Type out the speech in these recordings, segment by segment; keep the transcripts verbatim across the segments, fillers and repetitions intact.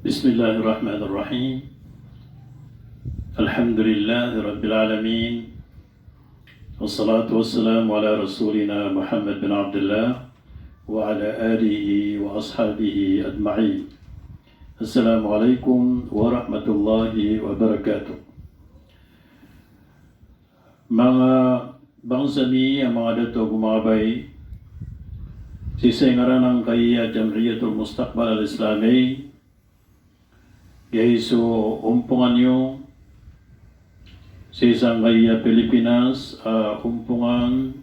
بسم الله الرحمن الرحيم. الحمد لله رب العالمين. والصلاة والسلام على رسولنا محمد بن عبد الله وعلى آله وأصحابه أجمعين. السلام عليكم ورحمة الله وبركاته. Manga bangsa mi a manga dato ago manga bai, sii sa ingaran angkaya Jam'iyatul Mustaqbal Al-Islami, giya so ompongan iyo sii sangkaya Pilipinas, a ompongan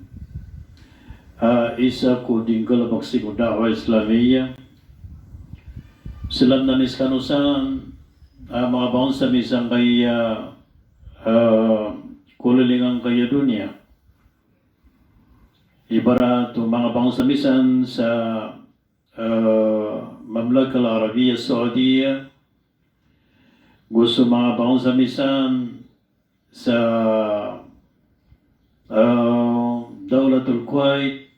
a isa ko di nggalbk sii ko da'wah Islamiyah. Sii langon a skano san a manga bangsa mi sangkaya a koliling angkaya doniya. Ibarat o manga bangsa mi san sa a Mamlakah Al-Arabiyyah Saudiyyah, go so manga bangsa mi san sa a Dawlatul Kuwait,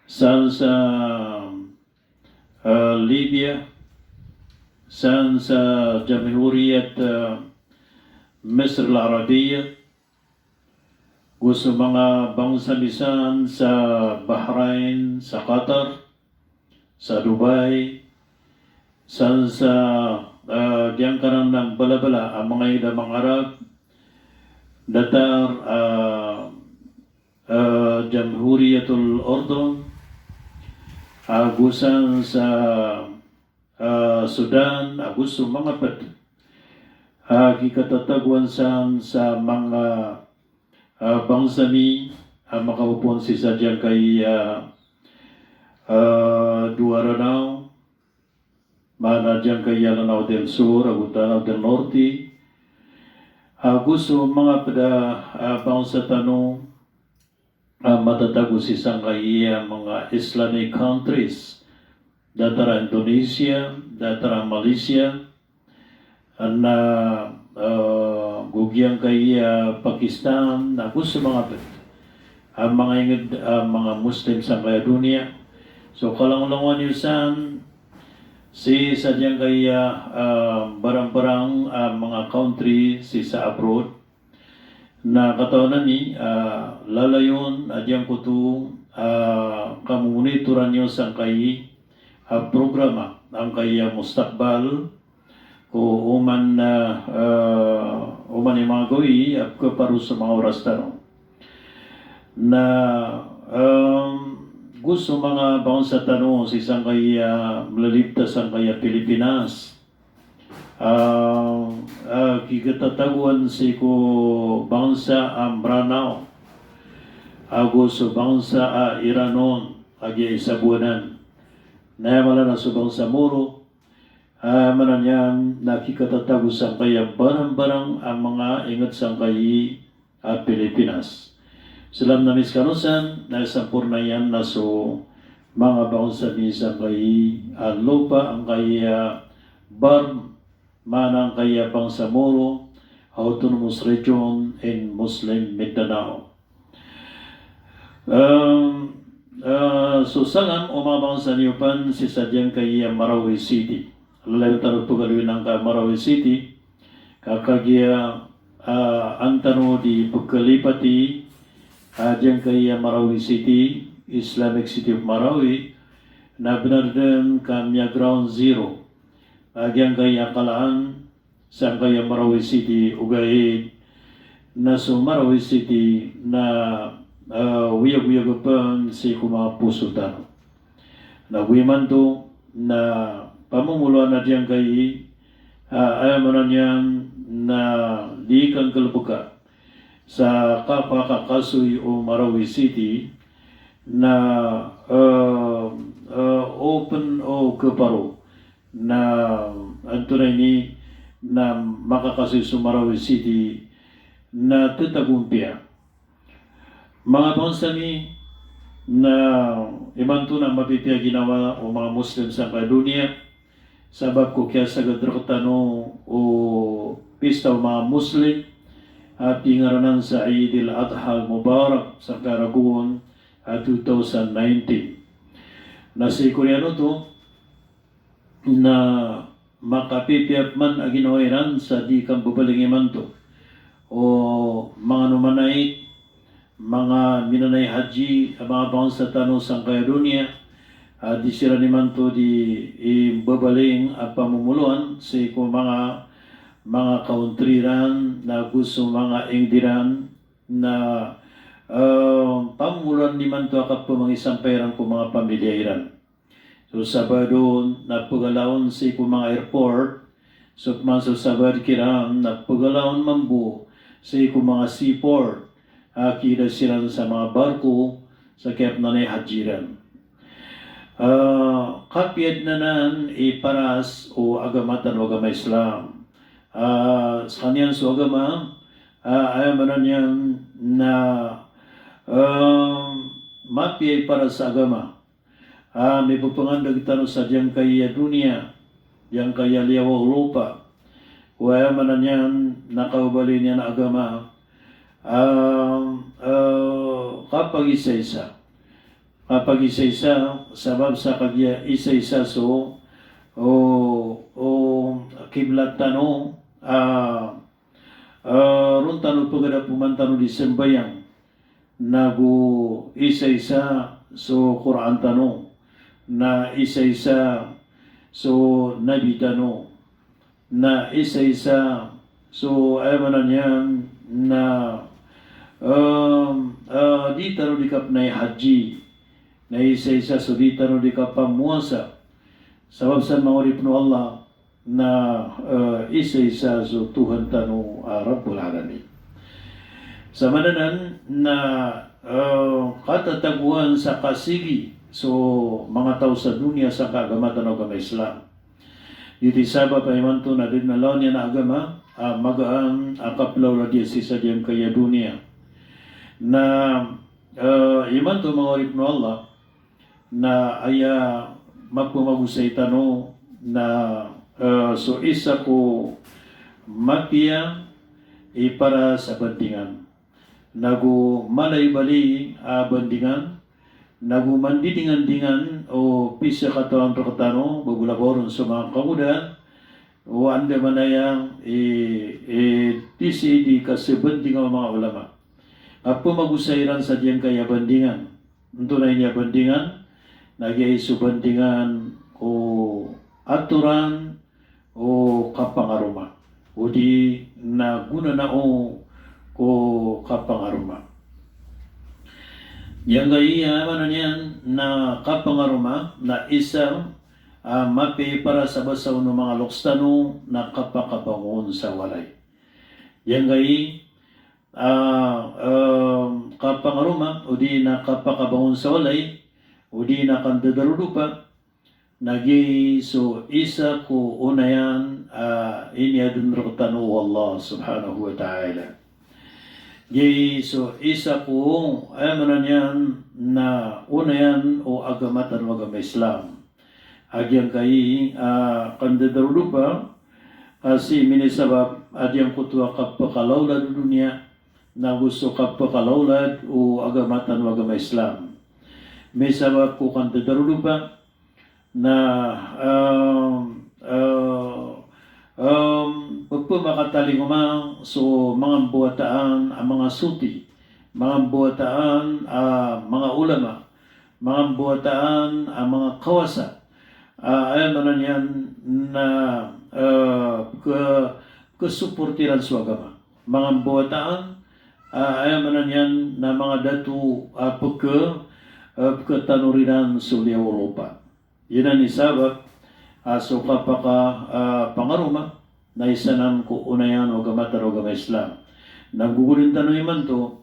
san sa a Libya, san sa Jamhuriyat a Misr Al-Arabiyyah, go so manga bangsa mi san sa Bahrain, sa Qatar, sa Dubai, san sa a giyangkanan a mbalabala a manga ingd a manga Arab, datar a a Jamhuriyatul Urdun, ago san sa a Sudan, ago so manga pd a kikatatagoan san sa manga a bangsa mi a makapopoon sii sa giyangkaya a dowa Ranaw, maana giyangkaya Lanao del Sur ago Lanao del Norte, ago so manga pd a bangsa tano a matatago sii sangkaya manga Islamic countries, datar a Indonesia, datar a Malaysia, na a go giyangkaya Pakistan, ago so manga pd a manga ingd a manga Muslim sangkaya doniya. So kalanglangowan iyo san sii sa giyangkaya a barangbarang a manga country sii sa abroad. Na katawan ami a lalayon a giyangkoto a kamomonitoran iyo sangkai a programa angkaya Mustaqbal, ko oman a oman i manga gawii a pkhaparo so manga oras tano. Na a go so manga bangsa tano sii sangkaya mlilibta sangkaya Pilipinas a a kikatatagoan sii ko bangsa a Mranaw, ago so bangsa a Iranon a giya i Sabuanan. Na aya mala na so bangsa Moro, a maana niyan na kikatatago sangkaya barangbarang a manga ingd sangkai a Pilipinas. Sii langon a skano san na samporna iyan na so manga bangsa mi sangkai a lopa angkaya Burma, maana angkaya Bangsamoro Autonomous Region in Muslim Mindanao. Em, eh, so salam o manga bangsa niyo pn sii sa giyangkaya Marawi City. Lalayon tano pagaloyin angkaya Marawi City, ka kagiya a an tano di pkhalipati a giyangkaya Marawi City, Islamic City of Marawi, na bnar dn ka miya ground zero a giyangkaya kalaan sangkaya Marawi City, ogaid na so Marawi City na a wiyagoyag pn sii ko manga poso tano. Na go imanto na pamomoloan a giyangkai a aya maana niyan na di kanggalbka sa kapakakasoy o Marawi City na a a open o khaparo na antonaa ini na makakasoy so Marawi City na tatagompiya. Manga bangsa mi, na imanto na mapipiya ginawa o manga Muslim sangkaya doniya, sabap ko kiyasagad rktano o pista o manga Muslim a pingaranan sa Eid al-Adha al-Mubarak sangkaya ragon a two thousand nineteen. Na sii ko riyan oto, na makapipiya pman a ginawa iran sa di kambabaling imanto. O manga nomanay, manga minanay haji a manga bangsa tano sangkaya doniya, a di siran imanto di, i, mbabaling a pamomoloan sii ko manga, manga country ran, na go so manga ingd iran, na, eh, pamomoloan imanto a kapamangisampay iran ko manga pamilya iran. So sabaad on na pagala on sii ko manga airport, so pman so sabaad kiran na pagala on mambo sii ko manga seaport, a kiida siran sa manga barko sa kiyapnanay haji iran. Ah, kapiya dn anan i paras o agama tano a agama Islam. Ah, skaniyan so agama, ah, aya maana niyan na, ah, mapiya i paras a agama. Ah, mipapangandg tano sa giyangkaya doniya, giyangkaya liyawaw o lopa. Aya maana niyan na kababaloy niyan a agama, ah, ah, kapagisaisa. Kapagisaisa, sabap sa kagiya isaisa so, o, o kiblat tano, ah, ah, ron tano pagadapoman tano di sambayang, na go isaisa so Qur'an tano, na isaisa so Nabi tano, na isaisa so, aya maana niyan na, em, eh, di tano di kapnay haji, na isaisa so di tano di kapamowasa. Sabap san manga oripn o Allah, na, eh, isaisa so Tuhan tano a Rabbul Alamin. Sa maana nan na, eh, katatagoan sa kasigi so manga taw sa doniya sangkaya agama tano a agama Islam. Giyoto i sabap a imanto na da dn a lawan iyan a agama a magaan a kaplawlad iyan sii sa giyangkaya doniya. Na, eh, imanto manga oripn o Allah, na aya mapmagosay tano na, eh, so isa ko mapiya i paras a bandingan, na go mala i bali a bandingan, na go mandidingandingan o pisakatawan rktano, ba bo labaw ron so manga kagodaan, o andamanaya i, i, di sii di kasabandingan o manga ulama. Mapmagosay iran sa giyangkaya bandingan. Antonaa ini a bandingan? Na giya i so bandingan ko atoran o kapangaroma, odi na gonanao ko kapangaroma. Giyangkaya maana niyan na kapangaroma na isa a mapiya i paras a basaon o manga loks tano na kapakabangon sa walay. Giyangkaya ah, em, kapangaroma, odi na kapakabangon sa walay, odi na kandadarodopa, na giya so isa ko onayan a iniadn rktano o Allah subhanahu wa ta'ala. Giya so isa ko, aya maana niyan na onayan o agama tano a agama Islam. A giyangkaya, ah, kandadarodopa, ah, sii minisabap a giyangkoto a kapakalaolad o doniya, na go so kapakalaolad o agama tano a agama Islam. Misabap ko kandadarodopa, na, em, eh, em, pphakatalingoma so manga mbawataan a manga soti, manga mbawataan a manga ulama, manga mbawataan a manga kawasa, ah, aya maana niyan na, eh, pkha-, pkhasupport iran so agama. Manga mbawataan, ah, aya maana niyan na manga dato a pkha-, eh, pkhatanor iran so liyawaw o lopa. Giyanan i sabap a so kapaka, ah, pangaroma na isa nan ko onayan o agama tano a agama Islam. Na gogolin tano imanto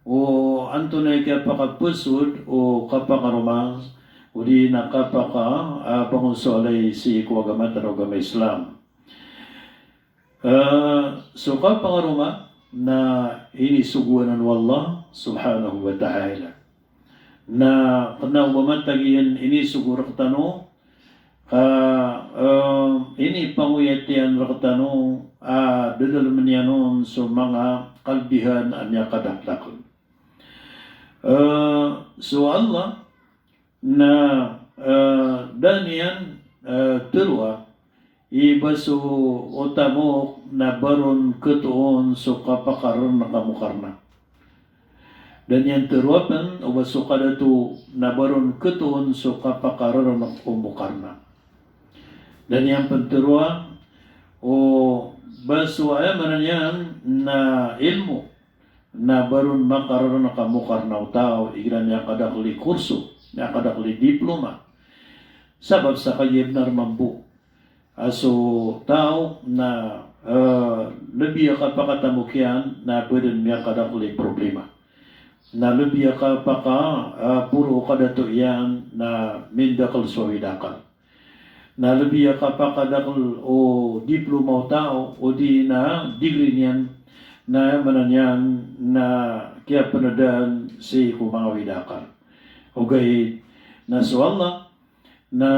o antonaa i kiyapakapasod o kapangaroma, odi na kapaka, ah, bangon sa walay sii ko agama tano a agama Islam. Eh, so kapangaroma na inisogo anan o Allah subhanahu wa ta'ala. Na kna o ba matag iyan inisogo rktano, ka, eh, inipangoyat iyan rktano, ah, dadalmn iyan on so manga kalbihan a miyakadakdakl. Eh, so Allah na, eh, da niyan, eh, tharoa i ba so o tamok na ba ron ketoon so kapakarereng a Mukarna. Da niyan teroa pen o ba so kadato na ba ron ketoon so kapakarereng o Mukarna. Da niyan pen teroa o ba so, aya maana niyan na, ilmo na ba ron makarereng a Mukarna o taw igira miyakadakel i kurso, miyakadakel i diploma. Sabap sa kagiya benar mambo a so taw na, eh, lebi a kapakatamok iyan na pweden miyakadakel i problema. Na lebi a kapaka, eh, poro o kadato iyan na mindakel so awid a akal. Na lebi a kapakadakel o diploma o taw, odi na degree niyan, na aya maana niyan na kiyapenedaan sii ko manga awid a akal. Ogaid na so Allah, na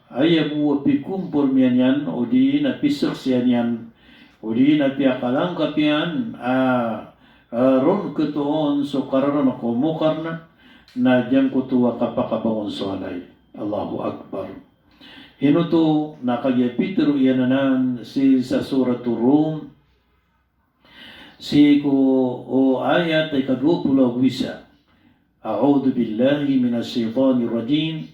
aya bo a pikompormiyan iyan, odi na piseksian iyan, odi na piyakalangkap iyan, a, a, ron ketoon so karereng o Mukarna, na giyangkoto a kapakabangon so walay. Allahu Akbar. Ino oto? Na kagiya pitero iyan anan sii sa Suratul Rum, sii ko, o, ayat a ikadowa polo ago isa. A'udhu billahi minash shaytanir rajim.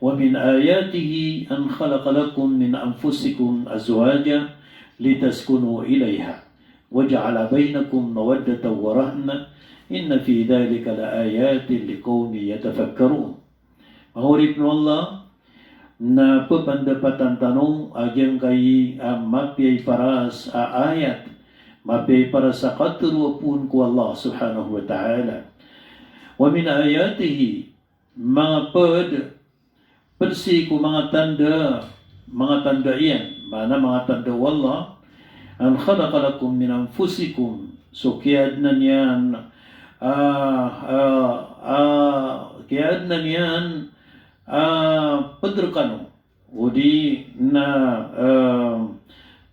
Wa min ayatihi an khalaqa lakum min anfusikum azwaja litaskunu ilayha. Wa ja'ala bainakum mawaddatan wa rahmah. Inna fi dhalika la ayatin liqawmin yatafakkarun. Manga oripen o Allah, na pepandapatan tano a giyangkai a mapiya i paras a ayat, mapiya i paras a katero a poon ko Allah Subhanahu wa Ta'ala. Wa min ayatihi, manga ped, ped sii ko manga tanda, manga tanda iyan, maana manga tanda o Allah, an khalaqa lakum min anfusikum, so kiyaadena niyan, ah, ah, ah, kiyaadena niyan, ah, ped rekano, odi na, ah,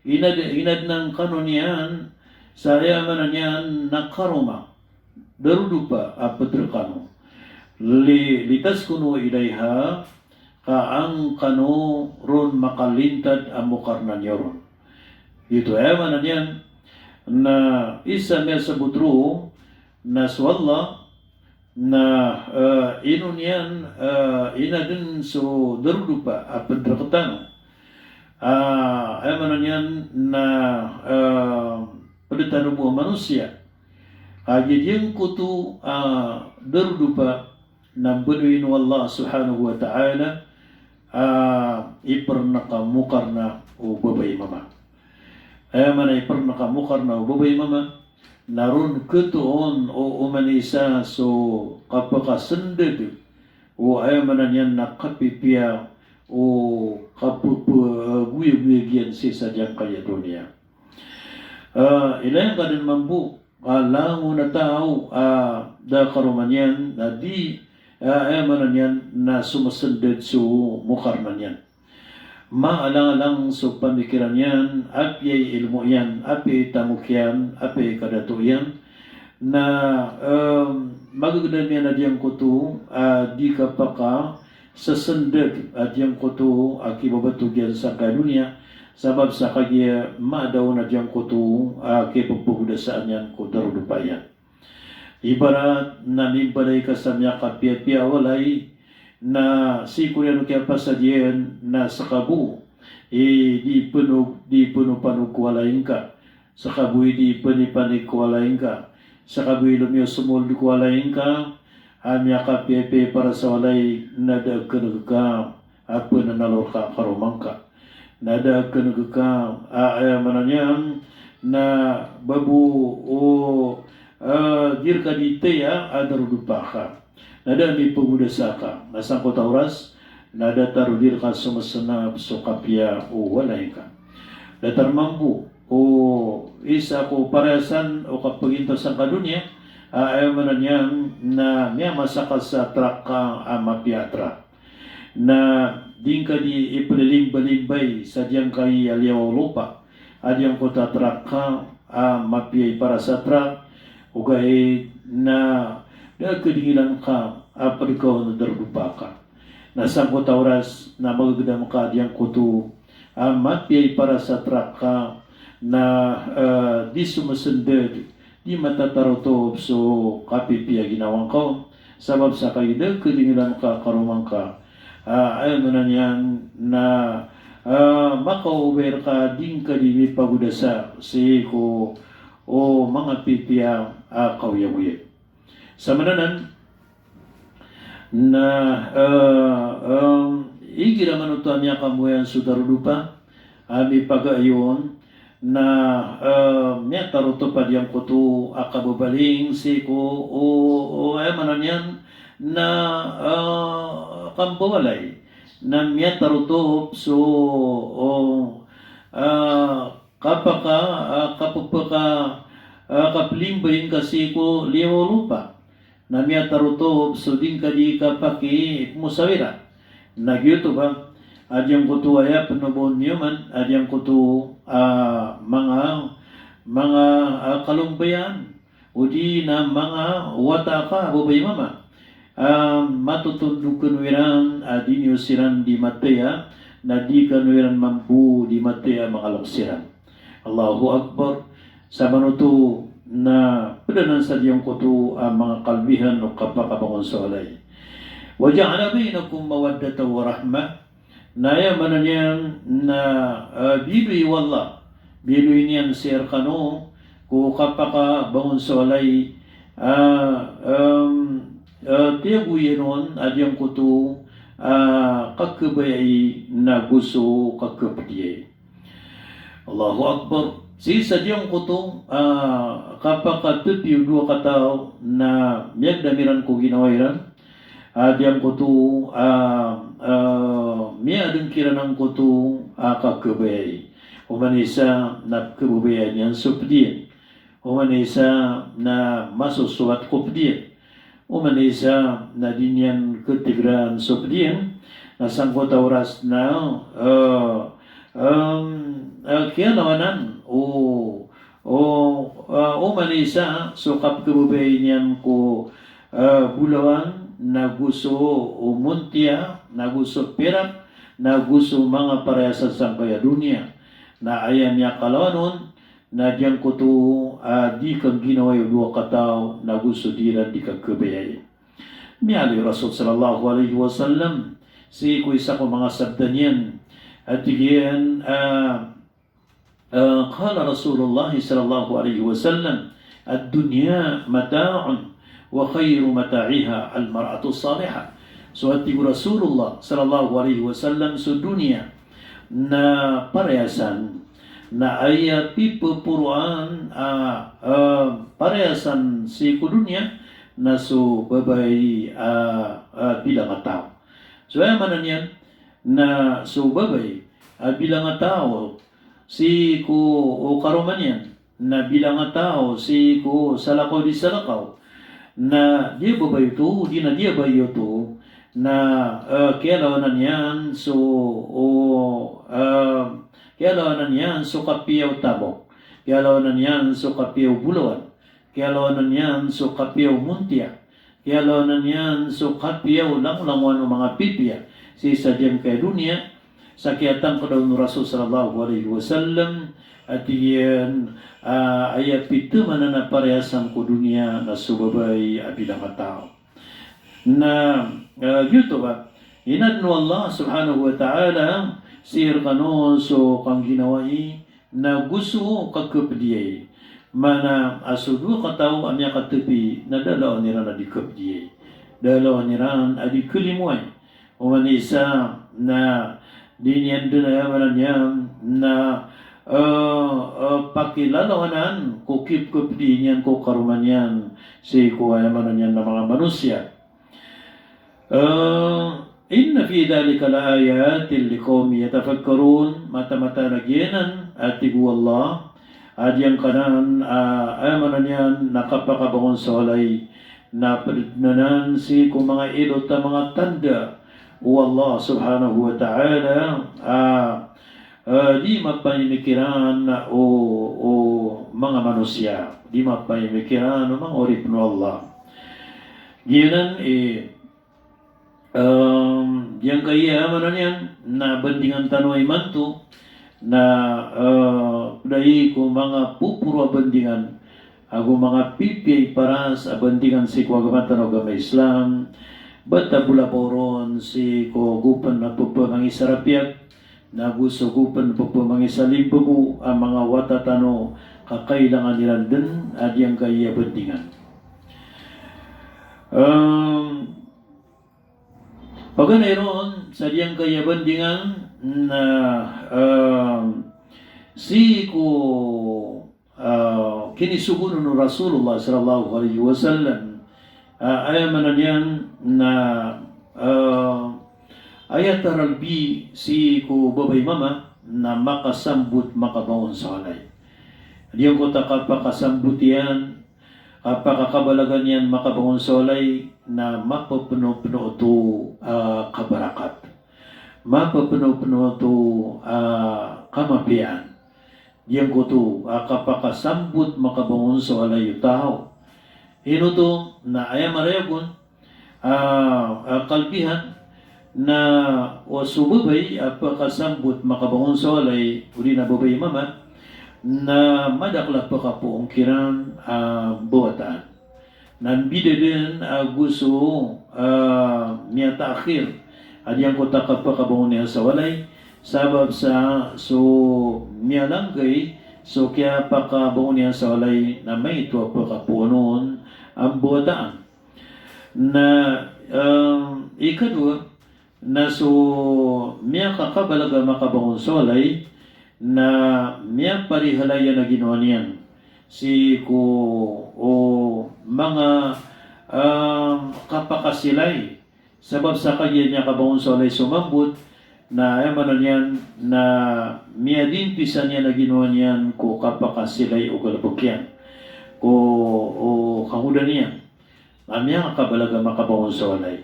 inad-, inadenan kano niyan, sa aya maana niyan na karoma, darodopa a ped rekano. Li-, litaskunu ilayha, ka an kano ron makalintad a Mukarna niyo ron. Giyoto aya maana niyan, na isa miyasabot roo na so Allah, na, eh, ino niyan, eh, inaden so darodopa a ped rektano. Ah, aya maana niyan na, eh, ped tano bo a manosiya. Kagiya giyangkoto a darodopa na mbaloyin o Allah Subhanahu wa Ta'ala a iperenek a Mukarna o babay mama. Aya maana iperenek a Mukarna o babay mama, na ron ketoon o oman i isa so kapakasended o, aya maana niyan na kapipiya o kapepegoyagoyag iyan sii sa giyangkaya doniya. Ah, ilay angka den mambo a langon a taw a da karoma niyan, na di, ah, aya maana niyan na somesended so Mukarna niyan. Maalangalang so pamikiran iyan, apiya i ilmo iyan, apiya i tamok iyan, apiya i kadato iyan, na, em, magegedam iyan a giyangkoto a di kapaka sesended a giyangkoto a kibabatog iyan sangkai a doniya, sabap sa kagiya maada on a giyangkoto a kipepegodasaan iyan ko darodopa iyan. Ibarat na mimbalay ka sa miyakapiyapiya a walay, na sii ko riyan o kiyapasad iyan na seka bo i di penog, di penopanog ko walay ngka. Seka bo i di penipanig ko walay ngka. Seka bo i lomiyosomold ko walay ngka. A miyakapiyapiya i paras a walay na da a keneg ka a penanalor ka a karoma ngka. Na da a keneg ka a, aya maana niyan na babo o, eh, di reka di taya a darodopa ka. Na da a mipegodasa ka. Na sangkoto a oras na datar o di reka somesenap so kapiya o walay ngka. Datar mambo o isa ko parayasan o kapagintaw sangkai a doniya a, aya maana niyan na miyamasa ka sa trak ka a mapiya a trak. Na di ngka di ipelimbalimbay sa giyangkai a liyawaw o lopa a giyangkoto a trak ka a mapiya i paras a trak, ogaid na da a kedingilan ka a ped ka on a darodopa ka. Na sangkoto a oras na magegedam ka a giyangkoto a mapiya i parasat raka na, eh, di somosended, di matatarotop so kapipiya ginawa ngka on. Sabap sa kagiya da a kadingelan ka karoma ngka, ah, aya maana niyan na, ah, makaobay rka a di ngka di mipagodasa sii ko o manga pipiya a kaoyagoyag. Sa maana nan na, eh, em, igira man oto a miyakamoyan so darodopa a mipagaayon na, eh, miyatarotop a giyangkoto a kababaling sii ko, o, o, aya maana niyan na, eh, kambawalay, na miyatarotop so, o, eh, kapaka, ah, kapepeka, ah, kapelimbay ngka sii ko liyawaw o lopa. Na miyatarotop so di ngka di kapakipmosawira. Na giyoto ba a giyangkoto a aya penobaon niyo man a giyangkoto, ah, manga, manga, ah, kalombayaan odi na manga wata ka a babay mama a matotondog kano iran a di niyo siran di mataya, na di kano iran mambo di mataya a mangalok siran. Allahu Akbar. Sa manoto na ped anan sa giyangkoto a manga kalbihan o kapakabangon so walay. Wa ja'ala bainakum mawaddatan wa rahmah. Na aya maana niyan na, eh, biloy o Allah, biloy niyan sii rekano ko kapakabangon so walay, ah, em, eh, tiyagoyan on a giyangkoto a kakhabayai nago so kakhapediyai. Allahu Akbar. Sii sa giyangkoto a kapakatepi o dowa kataw na miyagdam iran ko ginawa iran a giyangkoto a, a, miyaadeng kiran angkoto a kakhabayai. Oman i isa na pekhababayaan iyan so ped iyan. Oman i isa na masosowat ko ped iyan. Oman i isa na di niyan ketegeran so ped iyan. Na sangkoto a oras na, eh, em, eh, kiyalawanan o, o, eh, oman i isa so kapekhababayai niyan ko, eh, bolawan, nago so, o, montiya, nago so pirak, nago so manga parahiyasan sangkaya doniya. Na aya miyakalawan on na giyangkoto a di kangginawai o dowa kataw nago so di iran di kakhabayai. Miyaaloy o Rasul sallallahu alaihi wasallam sii ko isa ko manga sabda niyan a tig iyan a, a, qala Rasulullah sallallahu alaihi wasallam, "Ad-dunya mata'un wa khairu mata'iha al-mar'atu salihah." So a tig o Rasulullah sallallahu alaihi wasallam, so doniya na parahiyasan, na aya pipeporoan a, a, parahiyasan sii ko doniya na so babay a, a, bilangataw. So aya maana niyan na so babay a bilangataw sii ko, o, karoma niyan, na bilangataw sii ko salakaw di salakaw, na di a babay oto, di na di a babay oto, na, eh, kiyalawanan iyan so, o, eh, kiyalawanan iyan so kapiya o tamok, kiyalawanan iyan so kapiya o bolawan, kiyalawanan iyan so kapiya o montiya, kiyalawanan iyan so kapiya o langolangowan o manga pipiya sii sa giyangkaya doniya. Sa kiyatangkeda on o Rasul sallallahu alaihi wasallam a tig iyan a, aya pitemanan a parahiyasan ko doniya na so babay a bilangataw. Na, eh, giyoto ba, inaden o Allah subhanahu wa ta'ala sii rekano so kangginawai nago so kakhapediyai. Maana a so dowa kataw a miyakatepi na da a lawan iran a di khapediyai, da a lawan iran a di khalimowai. Oman i isa na di niyan den, aya maana niyan na, eh, eh, pakilalawanan ko kipkhapedi niyan ko karoma niyan sii ko, aya maana niyan na manga manosiya. Eh, "Inna fi dhalika la ayatin liqawmin yatafakkarun." Mataan-mataan a giyanan, a tig o Allah, a giyangkanan, a, aya maana niyan na kapakabangon sa walay na ped anan sii ko manga ilot a manga tanda o Allah subhanahu wa ta'ala, a, a, di mapamimikiran o, o manga manosiya, di mapamimikiran o manga oripen o Allah. Giyanan i, em, Giyangkaya maana niyan na bandingan tano imanto na, eh, pd aya ko manga poporo a bandingan ago manga pipiya i paras a bandingan sii ko agama tano a agama Islam, bata bola paoron sii ko gopn a pphamangisarapiyag, na go so gopn a pphamangisilimbago a manga wata tano ka kailangan iran dn a giyangkaya bandingan. Em, paganay ron sa giyangkaya bandingan na, em, sii ko ah, kinisogoon o Rasulullah sallallahu alaihi wasallam, ah, aya maana niyan na, ah, aya taralbi sii ko babay mama na makasambot makabangon sa walay. Giyangkoto a kapakasambot iyan, kapakakabalaga niyan makabangon sa walay na mapepeno-peno oto, ah, kabarakat. Mapepeno-peno oto, ah, kamapiyaan. Giyangkoto a kapakasambot makabangon sa walay o taw. Ino oto na aya marayag on, ah, ah, kalbihan na o so babay a pekasambot makabangon sa walay, odi na babay mama, na madakel a pekapoon kiran a mbawataan. Na mbida dn ago so, ah, miyataakhir a giyangkoto a kapakabangon iyan sa walay, sabap sa so miyalanggay so kiyapakabangon iyan sa walay na maito a pekapoon on a mbawataan. Na, ah, ikadowa, na so miyakakabalaga makabangon sa walay na miyaparihala iyan a ginawa niyan sii ko, o, manga, ah, kapakasilay. Sabap sa kagiya miyakabangon sa walay so mambot, na aya maana niyan na miyadimpisan iyan a ginawa niyan ko kapakasilay o galebek iyan ko, o, kangoda niyan. Na miyakakabalaga makabangon sa walay.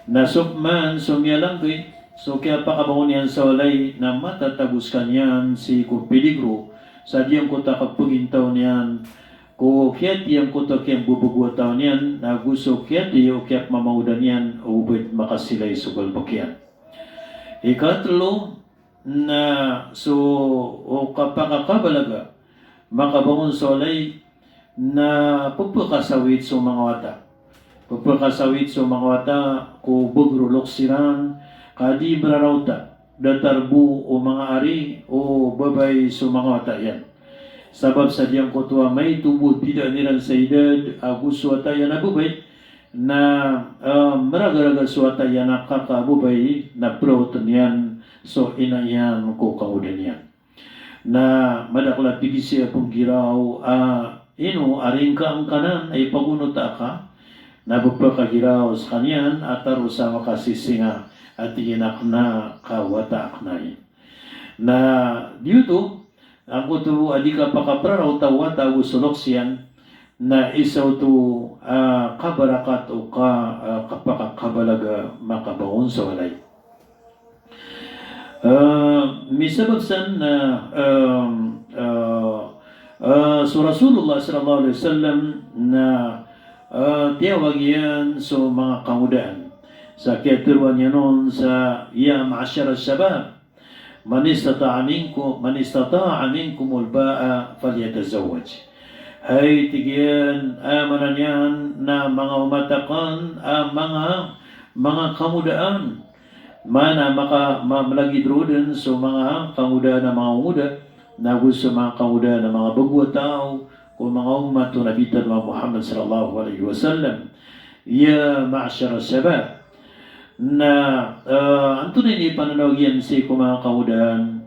Na so pman so miyalanggay so kiyapakabangon iyan sa walay na matatago sekaniyan sii ko peligro sa giyangkoto a kapagintaw niyan ko kiyathay angkoto a kiyambabago a taw niyan, na go so kiyathay o kiyapmamangoda niyan o ba makasilay so galebek iyan. Ikatelo, na so, o, kapakakabalaga makabangon sa walay na pepekasawit so manga wata. Pepekasawit so manga wata ko beger o loks iran, ka di merarawta, datar bo o manga ari o babay so manga wata iyan. Sabap sa giyangkoto a maito bo a bidaan iran sa idad ago so wata iyan a babay, na, eh, meragaraga so wata iyan a kaka a babay na peraoten iyan so ina iyan ko kangoda niyan. Na madakel a pigisiya penggiraw a ino a ringka angkanan a ipagonot aka, na pepekagiraw sekaniyan a taro sa makasisinga a tig iyan a kena ka wata a kena i. Na giyoto, angkoto a di kapakapraraw o wata ago so loks iyan, na isa oto a kabarakat o ka, a kapakakabalaga makabangon sa walay. Eh, misabap san na, eh, eh, eh, so Rasulullah sallallahu alaihi wasallam na, eh, tiyawag iyan so manga kangodaan. Sa kiyateroa niyan on sa, "Ya ma'shar ash-shabab, man istata'a minkum, man istata'a minkumul ba'a falyatazawwaj." Hay, tig iyan, aya maana niyan na manga omat aken, a manga, manga kangodaan. Maana maka, ma-, malagid roo den so manga kangodaan a manga ongoda, nago so manga kangodaan a manga bago a taw, ko manga omat o Nabi tano a Muhammad sallallahu alaihi wasallam. Ya ma'shar ash-shabab. Na, eh, antonaa i pananawag iyan sii ko manga kangodaan?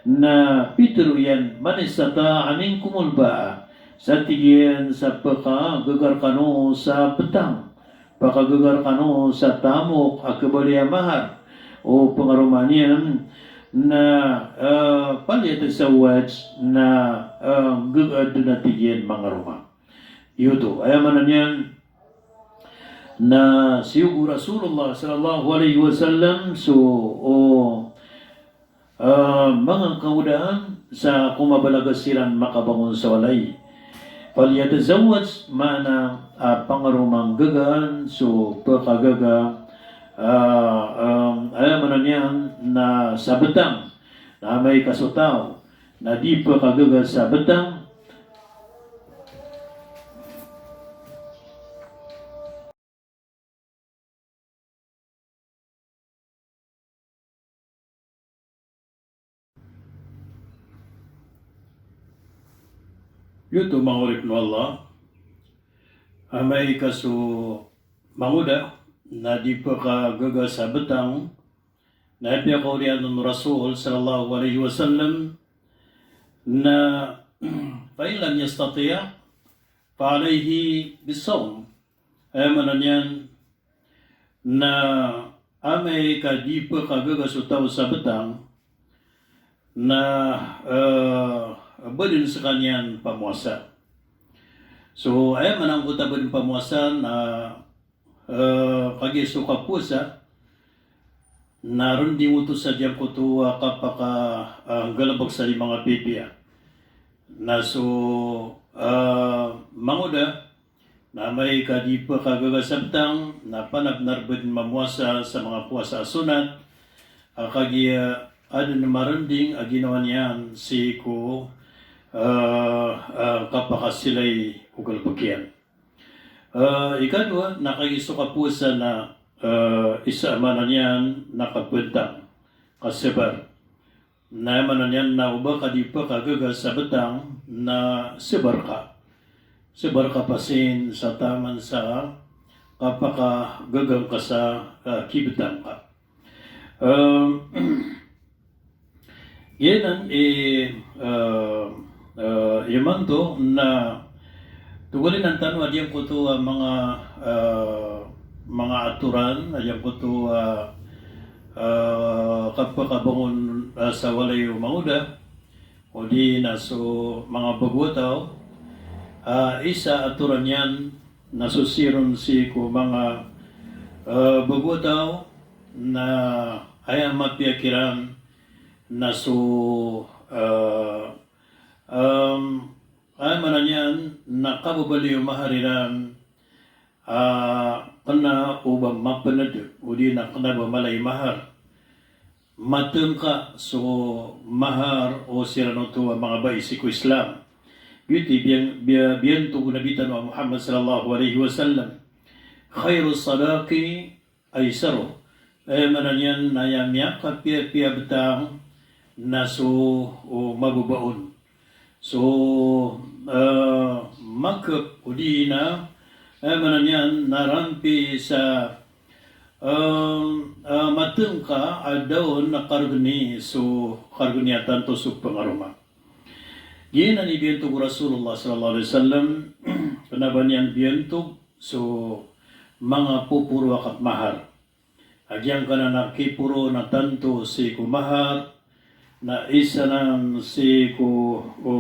Na pitero iyan, "Man istata'a minkumul ba'a." Sa tig iyan sa pekagaga rekano sa petang, pekagaga rekano sa tamok a kebaloy a mahar o pengaroma niyan, na, eh, falyatazawwaj, na, eh, gaga den a tig iyan mangaroma. Giyoto, aya maana niyan na siyogo o Rasulullah sallallahu alaihi wasallam so, o, ah, manga kangodaan sa ko mabalaga siran makabangon sa walay. Falyatazawwaj, maana, ah, pangaroma nggagaan so pekagaga Ah, em, aya maana niyan na sa betang, na amay ka so taw na di pekagaga sa betang. Giyoto manga oripn o Allah, amay ka so mangoda na di pekagaga sa betang, na aya piyakaoriyan o Rasul sallallahu alaihi wasallam na, fa in lam yastati', fa alaihi bis-sawm. Aya maana niyan na amay ka di pekagaga so taw sa betang, na, eh, ba dn skaniyan pamowasa. So, aya maana angkoto a ba dn pamowasa na, eh, kagiya so kapowasa na rnding oto sa giyangkoto a kapaka, eh, nggalbk sa di manga pipiya. Na so, eh, mangoda na amay ka di pekagaga sa betang, na panabnar ba dn mamowasa sa manga powasa a sonat a kagiya adn a marnding a ginawa niyan sii ko, eh, eh, kapakasilay o galbk iyan. Eh, ikadowa na kagiya so kapowasa na, eh, isa a maana niyan na kabantang, kasabar. Na aya maana niyan na o ba ka di pekagaga sa betang na sabar ka. Sabar ka pasin sa taman sa kapakagaga ngka sa, ah, kibetang ka. Em, giyanan i, eh, eh, imanto na togalinan tano a giyangkoto a manga, eh, manga atoran, a giyangkoto a, eh, kapakabangon, eh, sa walay o mangoda, odi na so manga bago a taw, ah, isa a atoran iyan na so sii ron sii ko manga, eh, bago a taw, na aya mapiya kiran na so, eh, em, aya maana niyan na kababaloy o mahar iran, ah, kena o ba mapnd, odi na kena ba mala i mahar. Matngka so mahar o siran oto a manga bai sii ko Islam. Giyoto i biyan-, biya-, biyantog o Nabi tano a Muhammad sallallahu alaihi wasallam, "Khairus sadaqi aisaruh." Aya maana niyan na aya miyakapiyapiya a betang na so, o, mababa on. So, eh, makep odi na, eh, maana niyan na rampi sa, eh, eh, matngka a da on na kargni so, kargni a tanto so pangaroma. Giyanan i biyantog o Rasulullah sallallahu alaihi wasallam, kena ba niyan biyantog so manga poporo a kapmahar. A giyangkanan a kiporo na tanto sii ko mahar, na isa nan sii ko, o,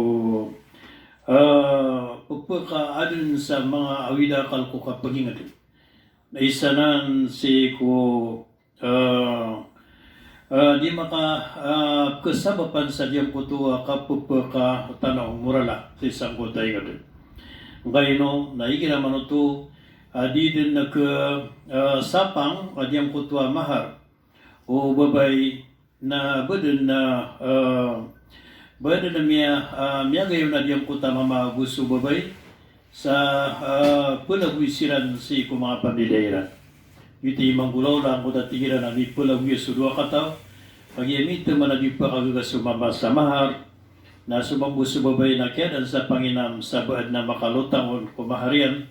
ah, pphakaadn sa manga awid a akal ko kapagingd. Na isa nan sii ko, ah, ah, di maka, ah, kasabapan sa giyangkoto a kapphakatana o moral a sii sangkoto a ingd. Angkaino na igira man oto a di dn ka, eh, sapang a giyangkoto a mahar o babay na ba dn na, eh, ba dn na miya, eh, miyagayon a giyangkoto a mama ago so babay sa, eh, pelagoy siran sii ko manga pamilya iran. Giyoto i manggolawla angkoto a tig iran a mipelagoy so dowa kataw, kagiya mitaman a di pakagaga so mama sa mahar, na so mambo so babay na kiyadaan sa panginam sa ba adn a makalotang on ko mahar iyan,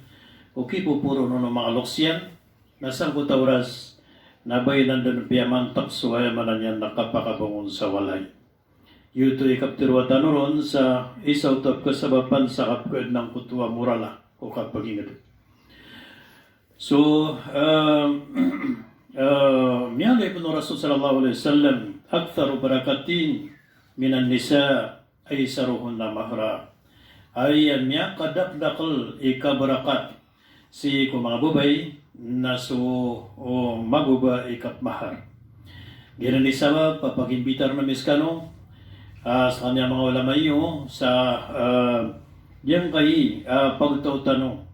o kipoporo on o manga loks iyan, na sangkoto a oras na ba inan dn piyamantak so aya maana niyan na kapakabangon sa walay. Giyoto i kaptharoa tano ron sa isa oto a pkhasabapan sa kapkhaadn angkoto a moral a o kapagingd. So, eh, eh, miyaaloy pn o Rasul sallallahu alaihi wasallam, "Aktharu barakatin minan nisa aisaruhunna mahra." Aya miyakadakdakl i kabarakat sii ko manga babay na so, o, mababa i kapmahar. Giyanan i sabap a pagimbitar ami skano, ah, skaniyan a manga ulama iyo sa, ah, giyangkai, ah, pagtaw tano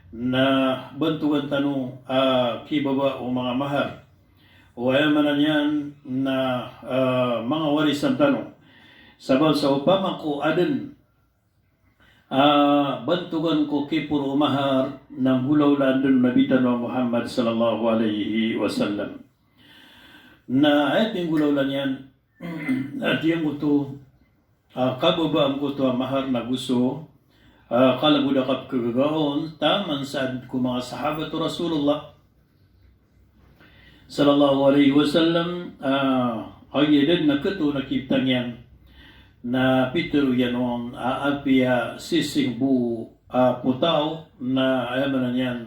na bantogan tano, ah, kibaba o manga mahar. o aya maana niyan na, ah, manga warisan tano. Sabap sa opama ko aden a bantogan ko kiporo o mahar na nggolawlaan den o Nabi tano a Muhammad sallallahu alaihi wasallam. Na aya pinggolawlaan iyan a giyangkoto a kababaan angkoto a mahar na go so, ah, kalagod a kapkagaga on taman sa ko manga sahabat o Rasulullah sallallahu alaihi wasallam, ah, a giya den na ketoon a kibtang iyan na pitero iyan on a apiya sising bo a potaw na aya maana niyan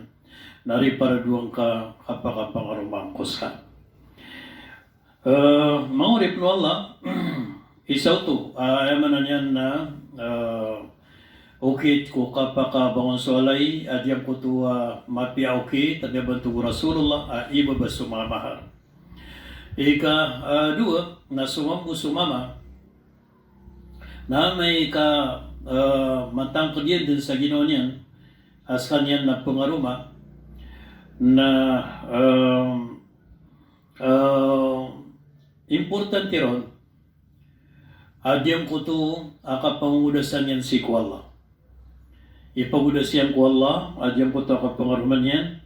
na riparadowang ka kapakapangaroma angko ska. Eh, manga oripen o Allah, isa oto, ah, aya maana niyan na, eh, okit ko kapakabangon so walay, a giyangkoto a mapiya a okit a miyabantog o Rasulullah a ibaba so manga mahar. Ika, ah, dowa, na so mambo so mama na amay ka, eh, matangked iyan den sa ginawa niyan a sekaniyan na pengaroma, na, eh, eh, importante ron a giyangkoto a kapangongodasan iyan sii ko Allah. Ipagodas iyan ko Allah a giyangkoto a kapangaroma niyan,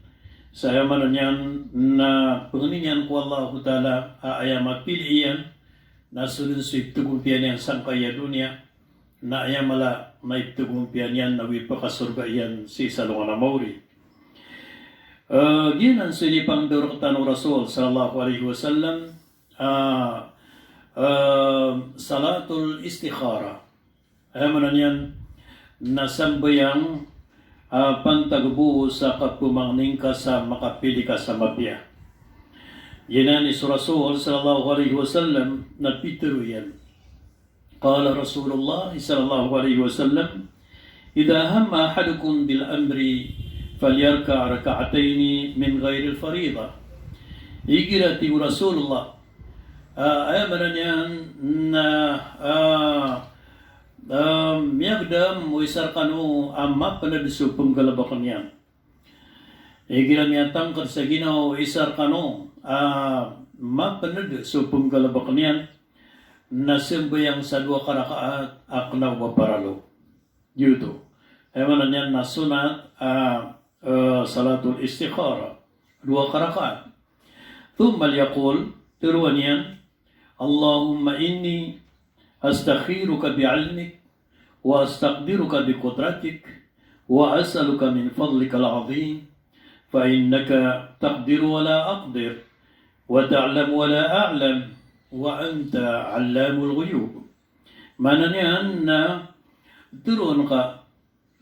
sa aya maana niyan na pengnin iyan ko Allahu Ta'ala a aya mapili iyan na so den so iptegompiya niyan sangkai a doniya, na aya mala na iptegompiya niyan na go ipakasorga iyan sii sa alongan a maori. Eh, giyanan so inipangndao rektano o Rasul sallallahu alaihi wasallam, ah, eh, salatul istikhara. Aya maana niyan na sambayang, ah, pantag bo sa kapemangni ngka sa makapili ka sa mapiya. Giyanan i so Rasul sallallahu alaihi wasallam na pitero iyan. Qala Rasulullah sallallahu alaihi wasallam, "Idha hamma ahadukum bil amri falyarka' rak'ataini min ghairil faridah." Igira, tig o Rasulullah, ah, aya maana niyan na, ah, ah, miyagdam o isa rekano a mapened so penggalebeken iyan. Igira miyatangked sa ginawa o isa rekano a mapened so penggalebeken iyan, na sembayang sa dowa ka rakaat a kena o ba paralo. Giyoto. Aya maana niyan na sunat, ah, eh, salatul istikhara. Dowa ka rakaat. Thumma liyaqul, teroan iyan, "Allahumma inni astakhiruka bi ilmik, wa astaqdiruka bi qudratik, wa as'aluka min fadlikal azim, fa innaka taqdiru wa la aqdir, wa ta'lamu wa la a'lam, wa anta allamul ghuyub." Maana niyan na teroon ka,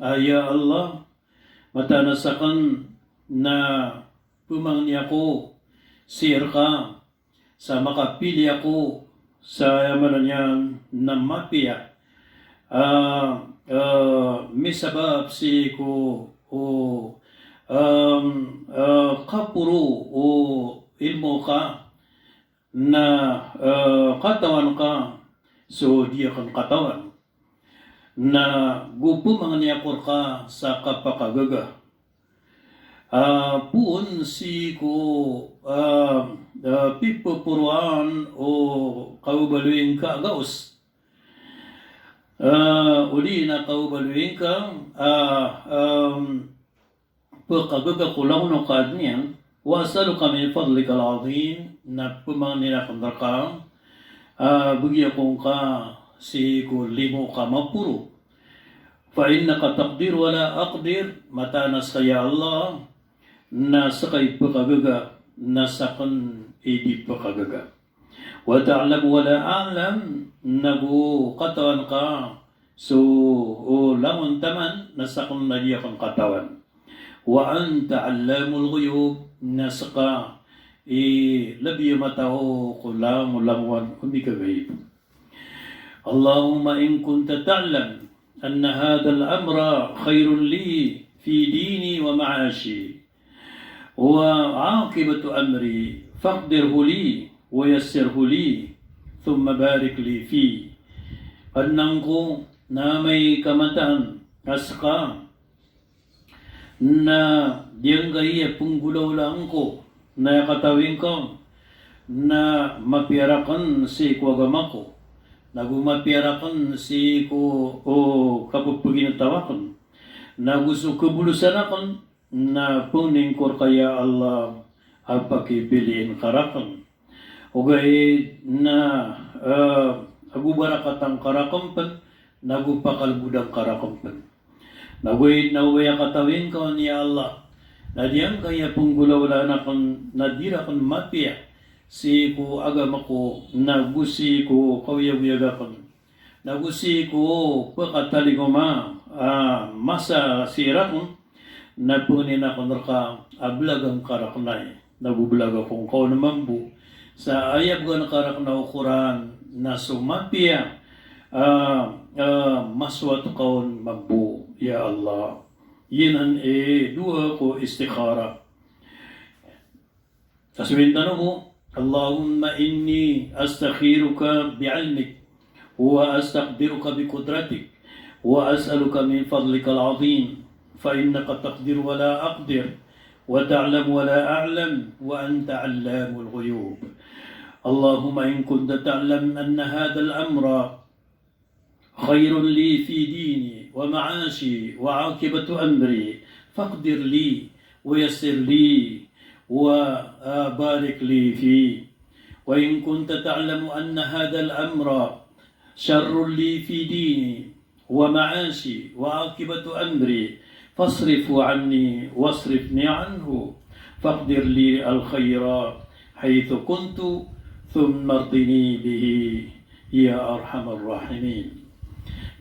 a ya Allah, mataan a saken na pemangni ako sii reka sa makapili ako sa aya maana niyan na mapiya, ah, ah, misabap sii ko, o, em, eh, kaporo o ilmo ka, na, eh, katawan ka so di aken katawan. Na go pemangni ako reka sa kapakagaga. Ah, poon sii ko, ah, ah, pipeporoan o kababaloy ngka a gaos. Ah, odi na kababaloy ngka, ah, em, pekagaga ko langon o kaadn iyan, wa as'aluka min fadlikal azim, na pemangnin aken reka a begi ako ngka sii ko limo ka maporo. Fa innaka taqdir wa la aqdir, mataan a seka ya Allah, na seka i pekagaga, na saken i di pekagaga. Wa ta'lamu wa la a'lam, na go katawan ka so, o, langon taman, na saken na di aken katawan. Wa anta allamul ghuyub, na seka i lebi a matao ko langolangon o mikagaib. Allahumma in kunta ta'lam anna hadhal amra khairun li fi dini wa ma'ashi, wa aqibatu amri, faqdirhu li, wa yassirhu li, thumma barik li fi. Adnan ko, na amay ka mataan a seka na giyangkaya penggolawlaan ko, na aya katawi ngka on, na mapiya rakn sii ko agama ko, nago mapiya rakn sii ko, o, kapphaginetaw akn, nago so kabolosan akn, na pangnin ko rka ya Allah a pakipiliin ka rakn. Ogaid na, eh, ago barakatan ka rakn pn, nago pakalbodan ka rakn pn. Nago ogaid na o aya katawi ngka on ya Allah, na di angkaya pnggolawlaan akn, na di rakn mapiya sii ko agama ko, nago sii ko kaoyagoyag akn, nago sii ko pkhatalingoma a masa sii rakn, na pangnin akn rka a blagan ka rakn ai, nago blaga ko ngka on mambo sa aya bgan ka rakn a okoran, na so mapiya a, a, masowat ka on mambo ya Allah. Giyanan i dowa ko istikhara. Taswiyan tano bo, اللهم إني أستخيرك بعلمك وأستقدرك بقدرتك وأسألك من فضلك العظيم، فإنك تقدر ولا أقدر وتعلم ولا أعلم وأنت علام الغيوب. اللهم إن كنت تعلم أن هذا الأمر خير لي في ديني ومعاشي وعاقبة أمري، فاقدر لي ويسر لي وبارك لي فيه. وإن كنت تعلم أن هذا الأمر شر لي في ديني ومعاشي وعاقبة أمري، فاصرفه عني واصرفني عنه، فاقدر لي الخير حيث كنت، ثم ارضني به، يا أرحم الراحمين.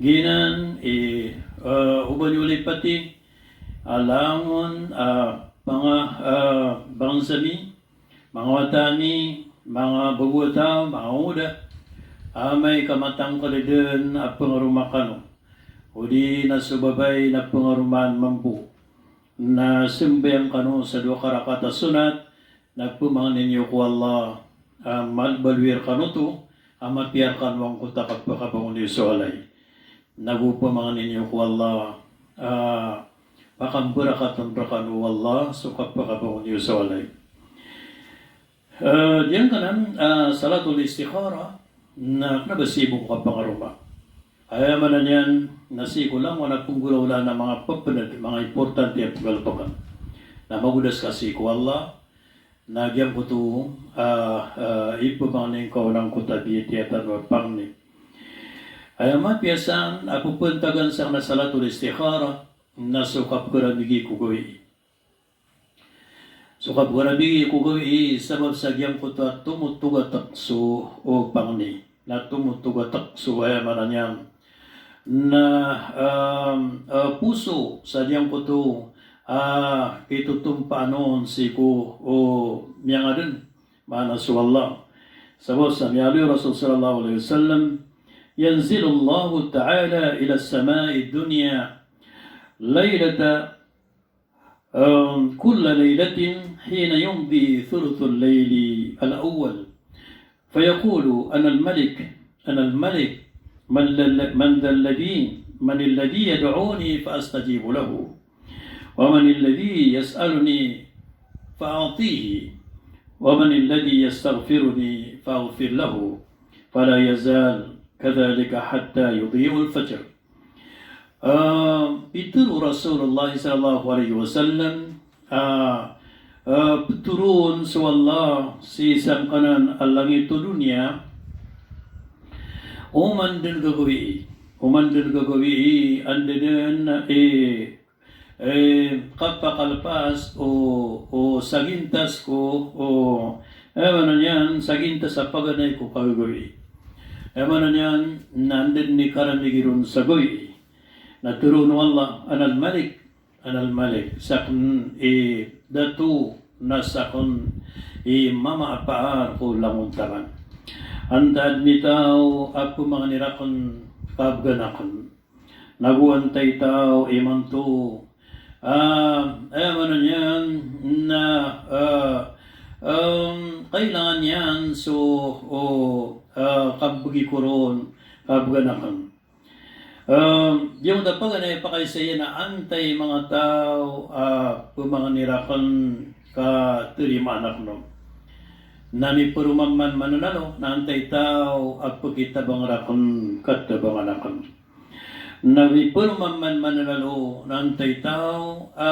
Giyanan i, eh, oba niyo lipati a langon a panga, eh, bangsa mi, manga wata mi, manga bago a taw, manga oda, amay ka matangkd dn a pngaroma kano, odi na so babay na pngaromaan mambo, na sambayang kano sa dowa ka rakaat a sonat, na pmangnin iyo ko Allah a malbaloy rkano oto a mapiya rkano angkoto a kapakabangon iyo so walay. Nago pmangnin iyo ko Allah a pakambarakatn rkano o Allah so kapakabangon iyo so walay. Eh, giyangkanan, eh, salatul istikhara, na kna ba sii bo ko kapangaroma. Aya maana niyan na sii ko langon a pnggolawlaan a manga pphnad, manga importante a pgalbkn. Na magodas ka sii ko Allah, na giyangkoto, ah, ah, ipmangni ngka on angkoto a biyatiya tano a pangni. Aya mapiya san a pphantagan sa kna salatul istikhara, na so kapkaramigi ko gawii. So kapkaramigi ko gawii, sabap sa giyangkoto a tomotog a tk so, o, pangni. Na tomotog a tk so, aya maana niyan na, um, uh, poso sa giyangkoto a, uh, kitotompaan on sii ko, o, miyangadn, maana so Allah. Sabap sa miyaaloy o Rasul sallallahu alaihi wasallam, ينزل الله تعالى إلى السماء الدنيا ليلة آم، كل ليلة حين يمضي ثلث الليل الأول، فيقول: أنا الملك، أنا الملك، من ال-، من ذا الذي، من الذي يدعوني فأستجيب له؟ ومن الذي يسألني فأعطيه؟ ومن الذي يستغفرني فأغفر له؟ فلا يزال كذلك حتى يضيء الفجر. Ah, pitharo o Rasulullah sallallahu alaihi wasallam, ah, ah, ptharoon so Allah sii sangkanan a langit o doniya, oman dn gagawii, oman dn gagawii, anda dn, eh, eh, kapakalpas o, o sagintas ko, o, eh, maana niyan, sagintas a paganay ko kagagawii. Eh, maana niyan, na anda dn i karamigi ron sa gawii. Na tharoon o Allah, "Anal Malik, Anal Malik, sakn i dato, na sakn i mama a paar ko langon taman. Antaa dn i taw a pmangni rakn ka bgan akn? Nago antaa i taw imanto a, eh, maana niyan na, eh, em, kailangan iyan so, o, eh, kabgi ko ron ka bgan akn?" Em, giyangkoto a paganay a pakaisa iyan a antaa i manga taw a pmangni rakn ka tarimaan akn on. Na miperoma man mananalo, na antai taw a pekitabang raken, katabangan aken. Na miperoma man mananalo, na antai taw a,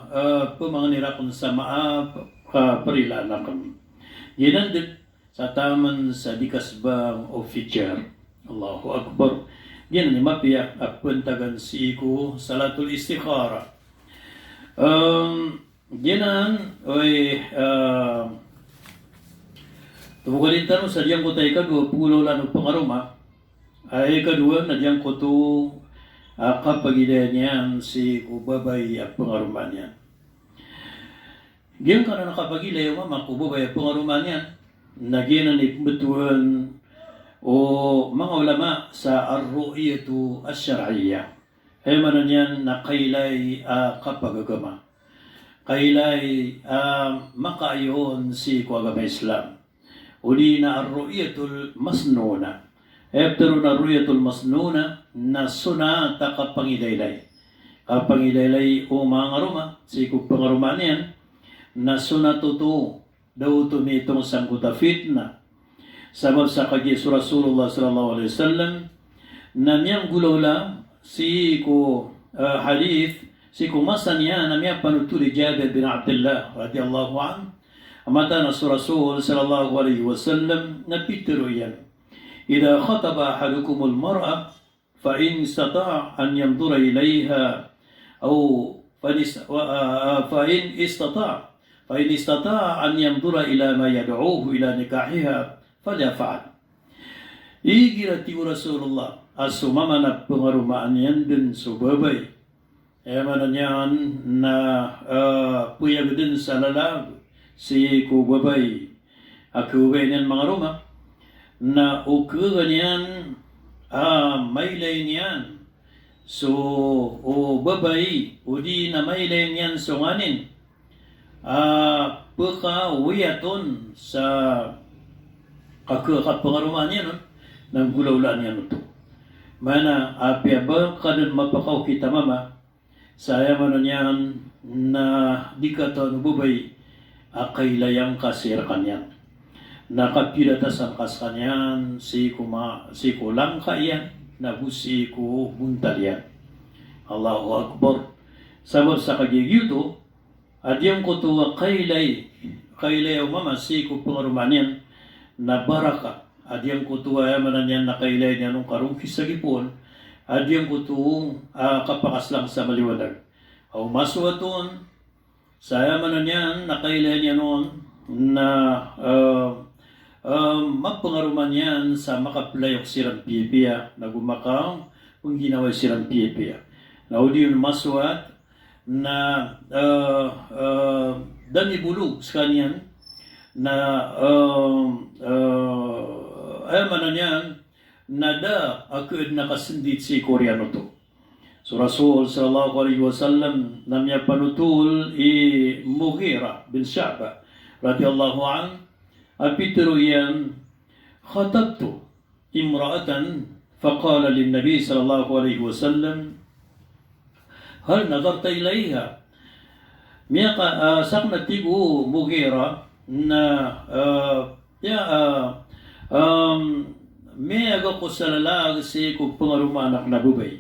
a, pemangni raken sa maap, ka perilaan aken. Giyanan den sa taman sa di kasbang o future. Allahu Akbar. Giyanan i mapiya a pentagan sii ko salatul istikhara. Em, Giyanan, oi, eh, tobokaden tano sa giyangkoto a ikadowa a pegolawlaan o pengaroma. A ikadowa na giyangkoto a kapagilaya niyan sii ko babay a pengaroma niyan. Giyangkanan a kapagilaya o mama ko babay a pengaroma niyan, na giyanan i pembetowan o manga ulama sa ar-ru'yatu ash-shar'iyyah. Aya maana niyan na kailay a kapagagama. Kailay a makaayon sii ko agama Islam. Odi na ar-ru'yatul masnuna. Aya petero na ar-ru'yatul masnuna na sonat a kapangilaylay. Kapangilaylay o manga ngaroma sii ko pengaromaan iyan na sonat oto, da oto mitong sangkoto a fitnah. Sabap sa kagiya so Rasulullah sallallahu alaihi wasallam na miyanggolawla sii ko, eh, hadith, sii ko masa niyan a miyapanothol i Jabir bin Abdullah radhiyallahu anhu. A mataan a so Rasul sallallahu alaihi wasallam na pitero iyan, "Idha khataba ahadukumul mar'ah, fa in istata'a an yanzura ilaiha, aw fa in is-, wa, a, a, fa in istata'a, fa in istata'a an yanzura ila ma yad'uhu ila nikahiha, falyaf'al." Igira, tig o Rasulullah, a so mama na pengaromaan iyan den so babay, aya maana niyan na, eh, peyag den sa lalag sii ko babay a khababayaan iyan mangaroma, na o khagaan iyan a mailay niyan so, o, babay, odi na mailay niyan so nganin a pekawiyat on sa kaka-, kapengaromaan iyan on, na nggolawlaan iyan oto. Maana, apiya ba ka den mapakaokit a mama, sa aya maana niyan na di katawan o babay a kailayan ka sii rekaniyan. Na kapiratasan ka sekaniyan sii ko ma-, sii ko langka iyan, na go sii ko bontal iyan. Allahu Akbar. Sabap sa kagiya giyoto, a giyangkoto a kailay, kailay o mama sii ko pengaromaan iyan na baraka. A giyangkoto a aya maana niyan na kailay niyan on karongkis a gipoon. A giyangkoto a kapakaslang sa maliwanag. Aw masowat on, sa aya maana niyan na kailay niyan on na, eh, eh, mapengaromaan iyan sa makaplayok siran piyapiya, na go makapengginawai siran piyapiya. Na o di on masowat, na, eh, eh, da mibolog sekaniyan, na, eh, eh, aya maana niyan na da a kaadn a kasendit sii ko oriyan oto. So Rasul sallallahu alaihi wasallam na miyapanothol i Mughirah bin Shu'bah radhiyallahu anhu, a pitero iyan, "Khatabtu imra'atan, faqala lin-nabi sallallahu alaihi wasallam, hal nadharta ilaiha?" Miyaka, ah, saken, a tig o Mughirah, na, ah, ya, ah, um, miyayag ako sa lalag sii ko pengaromaan aken a babay.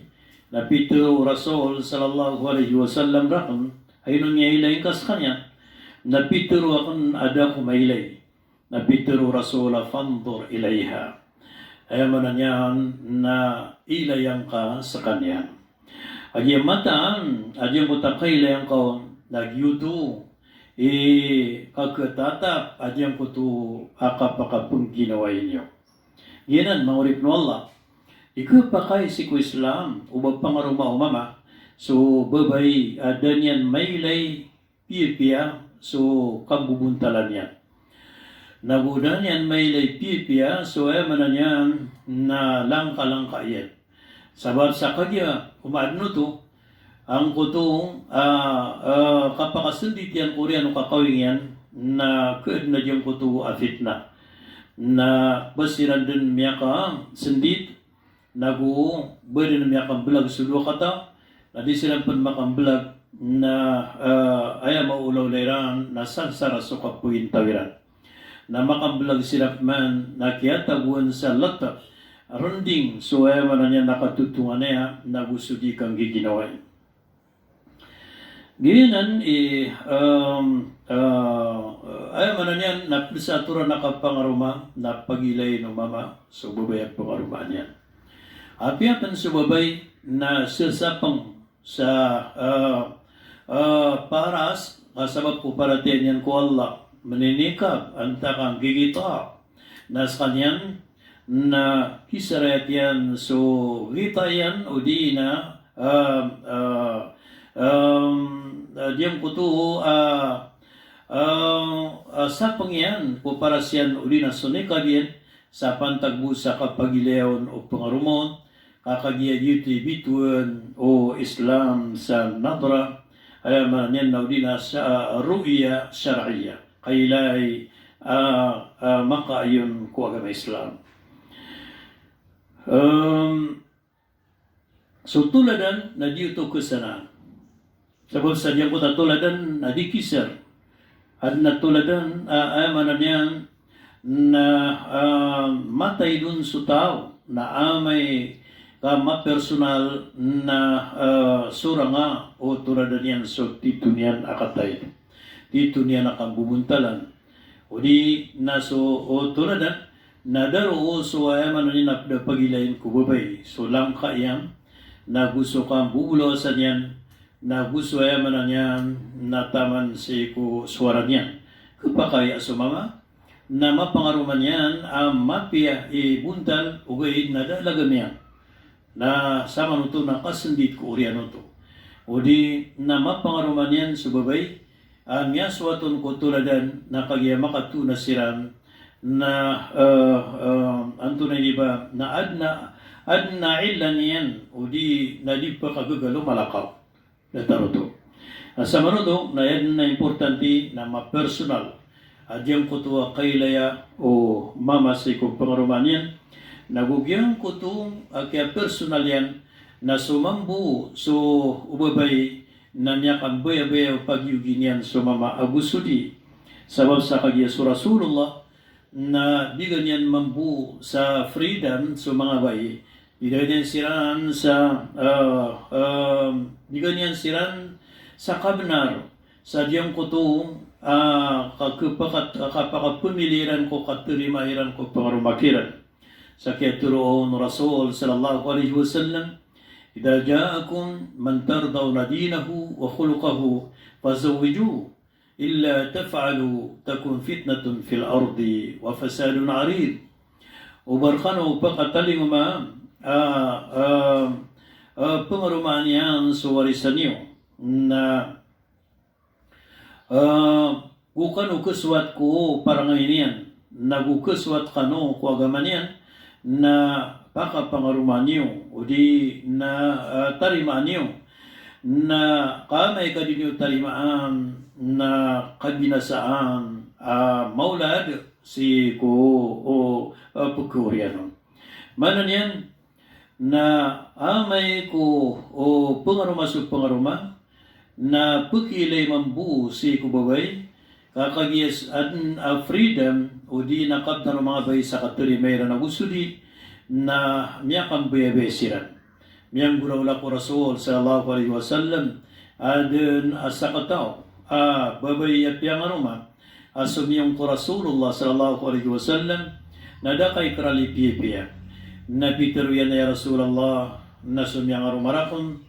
Na pitero o Rasul sallallahu alaihi wasallam raken, "Hay ino miyailay ngka sekaniyan?" Na pitero aken a da ako mailay. Na pitero o Rasul a, "Fanzur ilaiha." Aya maana niyan na ilayan ka sekaniyan. A giya mataan a giyangkoto a kailayan ka on na giyoto i kakatatap a giyangkoto a kapakapengginawai niyo. Giyanan, manga oripen o Allah, i kapakay sii ko Islam o ba pengaroma o mama so babay a da niyan mailay piyapiya so kambobontalan iyan. Na go da niyan mailay piyapiya so, aya maana niyan na langkalangka iyan. Sabap sa kagiya omaadn oto, angkoto, ah, ah, kapakasendit iyan ko oriyan o kakawing iyan, na kaadn a giyangkoto a fitnah. Na ba siran den miyakasendit, na go ba den miyakamblag so dowa kataw, na di siran pen makamblag, na, eh, aya maolaola iran na sansara so kapointaw iran. na makamblag siran pman na kiyatagoan sa lata, rending so aya maana niyan na katotonganaya, na go so di kanggiginawai. Giyanan i, em, eh, aya maana niyan na pd sa atoran a kapangaroma na pagilayin o mama so babay a pangaromaan iyan. Apiya pn so babay na sasapeng sa, eh, eh, paras, ka sabap ko paratiyaya niyan ko Allah, mninikab antaa ka nggigita, na skaniyan na kisarayat iyan so gita iyan, odi na, em, eh, em, eh, giyangkoto, eh, eh, eh, sapeng iyan ko paras iyan, odi na so nikab iyan, sa pantag bo sa kapagilaya on o pangaroma on, ka kagiya giyoto i bitowan o Islam sa nadra, aya maana niyan na odi na sa, ah, ru'ya shar'iyya. Kailay, ah, ah, makaayon ko agama Islam. Em, so toladan na di oto khasanaan. Sabap sa giyangkoto a toladan na di kisar. Adn a toladan, ah, aya maana niyan na, ah, mataid on so taw na amay ka mapersonal na, ah, sorang a o toladan iyan so tito niyan a kataid, tito niyan a kambobontalan. Odi na so, o, toladan na da roo so aya maana niyan na pd a pagilayin ko babay so langka iyan, na go so kambobolawasan iyan, na go so aya maana niyan na taman sii ko sowara niyan. Khapakay a so mama na mapangaroma niyan a mapiya i bontal, ogaid na da a lagam iyan. Na samanoto na kasndit ko oriyan oto. Odi na mapangaroma niyan so babay a miyasowat on ko toladan, na kagiya makatona siran na, eh, eh, antonaa ini ba, na adn a, adn a illa niyan, odi na di pakagaga lomalakaw. Datar oto. Na samanoto na aya dn a importante na mapersonal a giyangkoto a kailaya o mama sii ko pangaromaan iyan, na go giyangkoto a kiyapersonal iyan na so mambo so o babay na miyakambayabaya o pagiyogi niyan so mama ago so di. Sabap sa kagiya so Rasulullah na bigan iyan mambo sa freedom so manga bai. Bigan iyan siran sa, ah, ah, bigan iyan siran sa kabnar sa giyangkoto, ah, ka-, kapakat-, kapakapamili iran ko katarima iran ko pangaroma kiran. Sa kiyatharoa on o Rasul sallallahu alaihi wasallam, "Idha ja'akum man tardawna dinahu wa khuluquhu fazawwijuhu." "Illa taf'alu takun fitnatun fil ardi wa fasadun 'arid." O ba rkano pakatalingoma a, a, a, pangaromaan iyan so warisan iyo, na, a, go kano khasowat ko parangay niyan, na go khasowat kano ko agama niyan, na pakapangaromaan iyo, odi na, ah, tarimaan iyo, na ka amay ka di niyo tarimaan, na kabinasaan a maolad sii ko, o, ah, pkhaoriyan on. Maana niyan, na amay ko, o, pangaroma so pangaroma, na pkhailay mambo sii ko babay, ka kagiya s-, adn a freedom, odi na kabnar o manga bai sa katarima iran ago so di, na miyakambayabaya siran. Miyanggolawla ko Rasul sallallahu alaihi wasallam, adn a sakataw a babay a piyangaroma a somiyong ko Rasulullah sallallahu alaihi wasallam, na da kay kra lipiyapiya. Na pitharo iyan a, "Ya Rasulullah, na so miyangaroma rakn,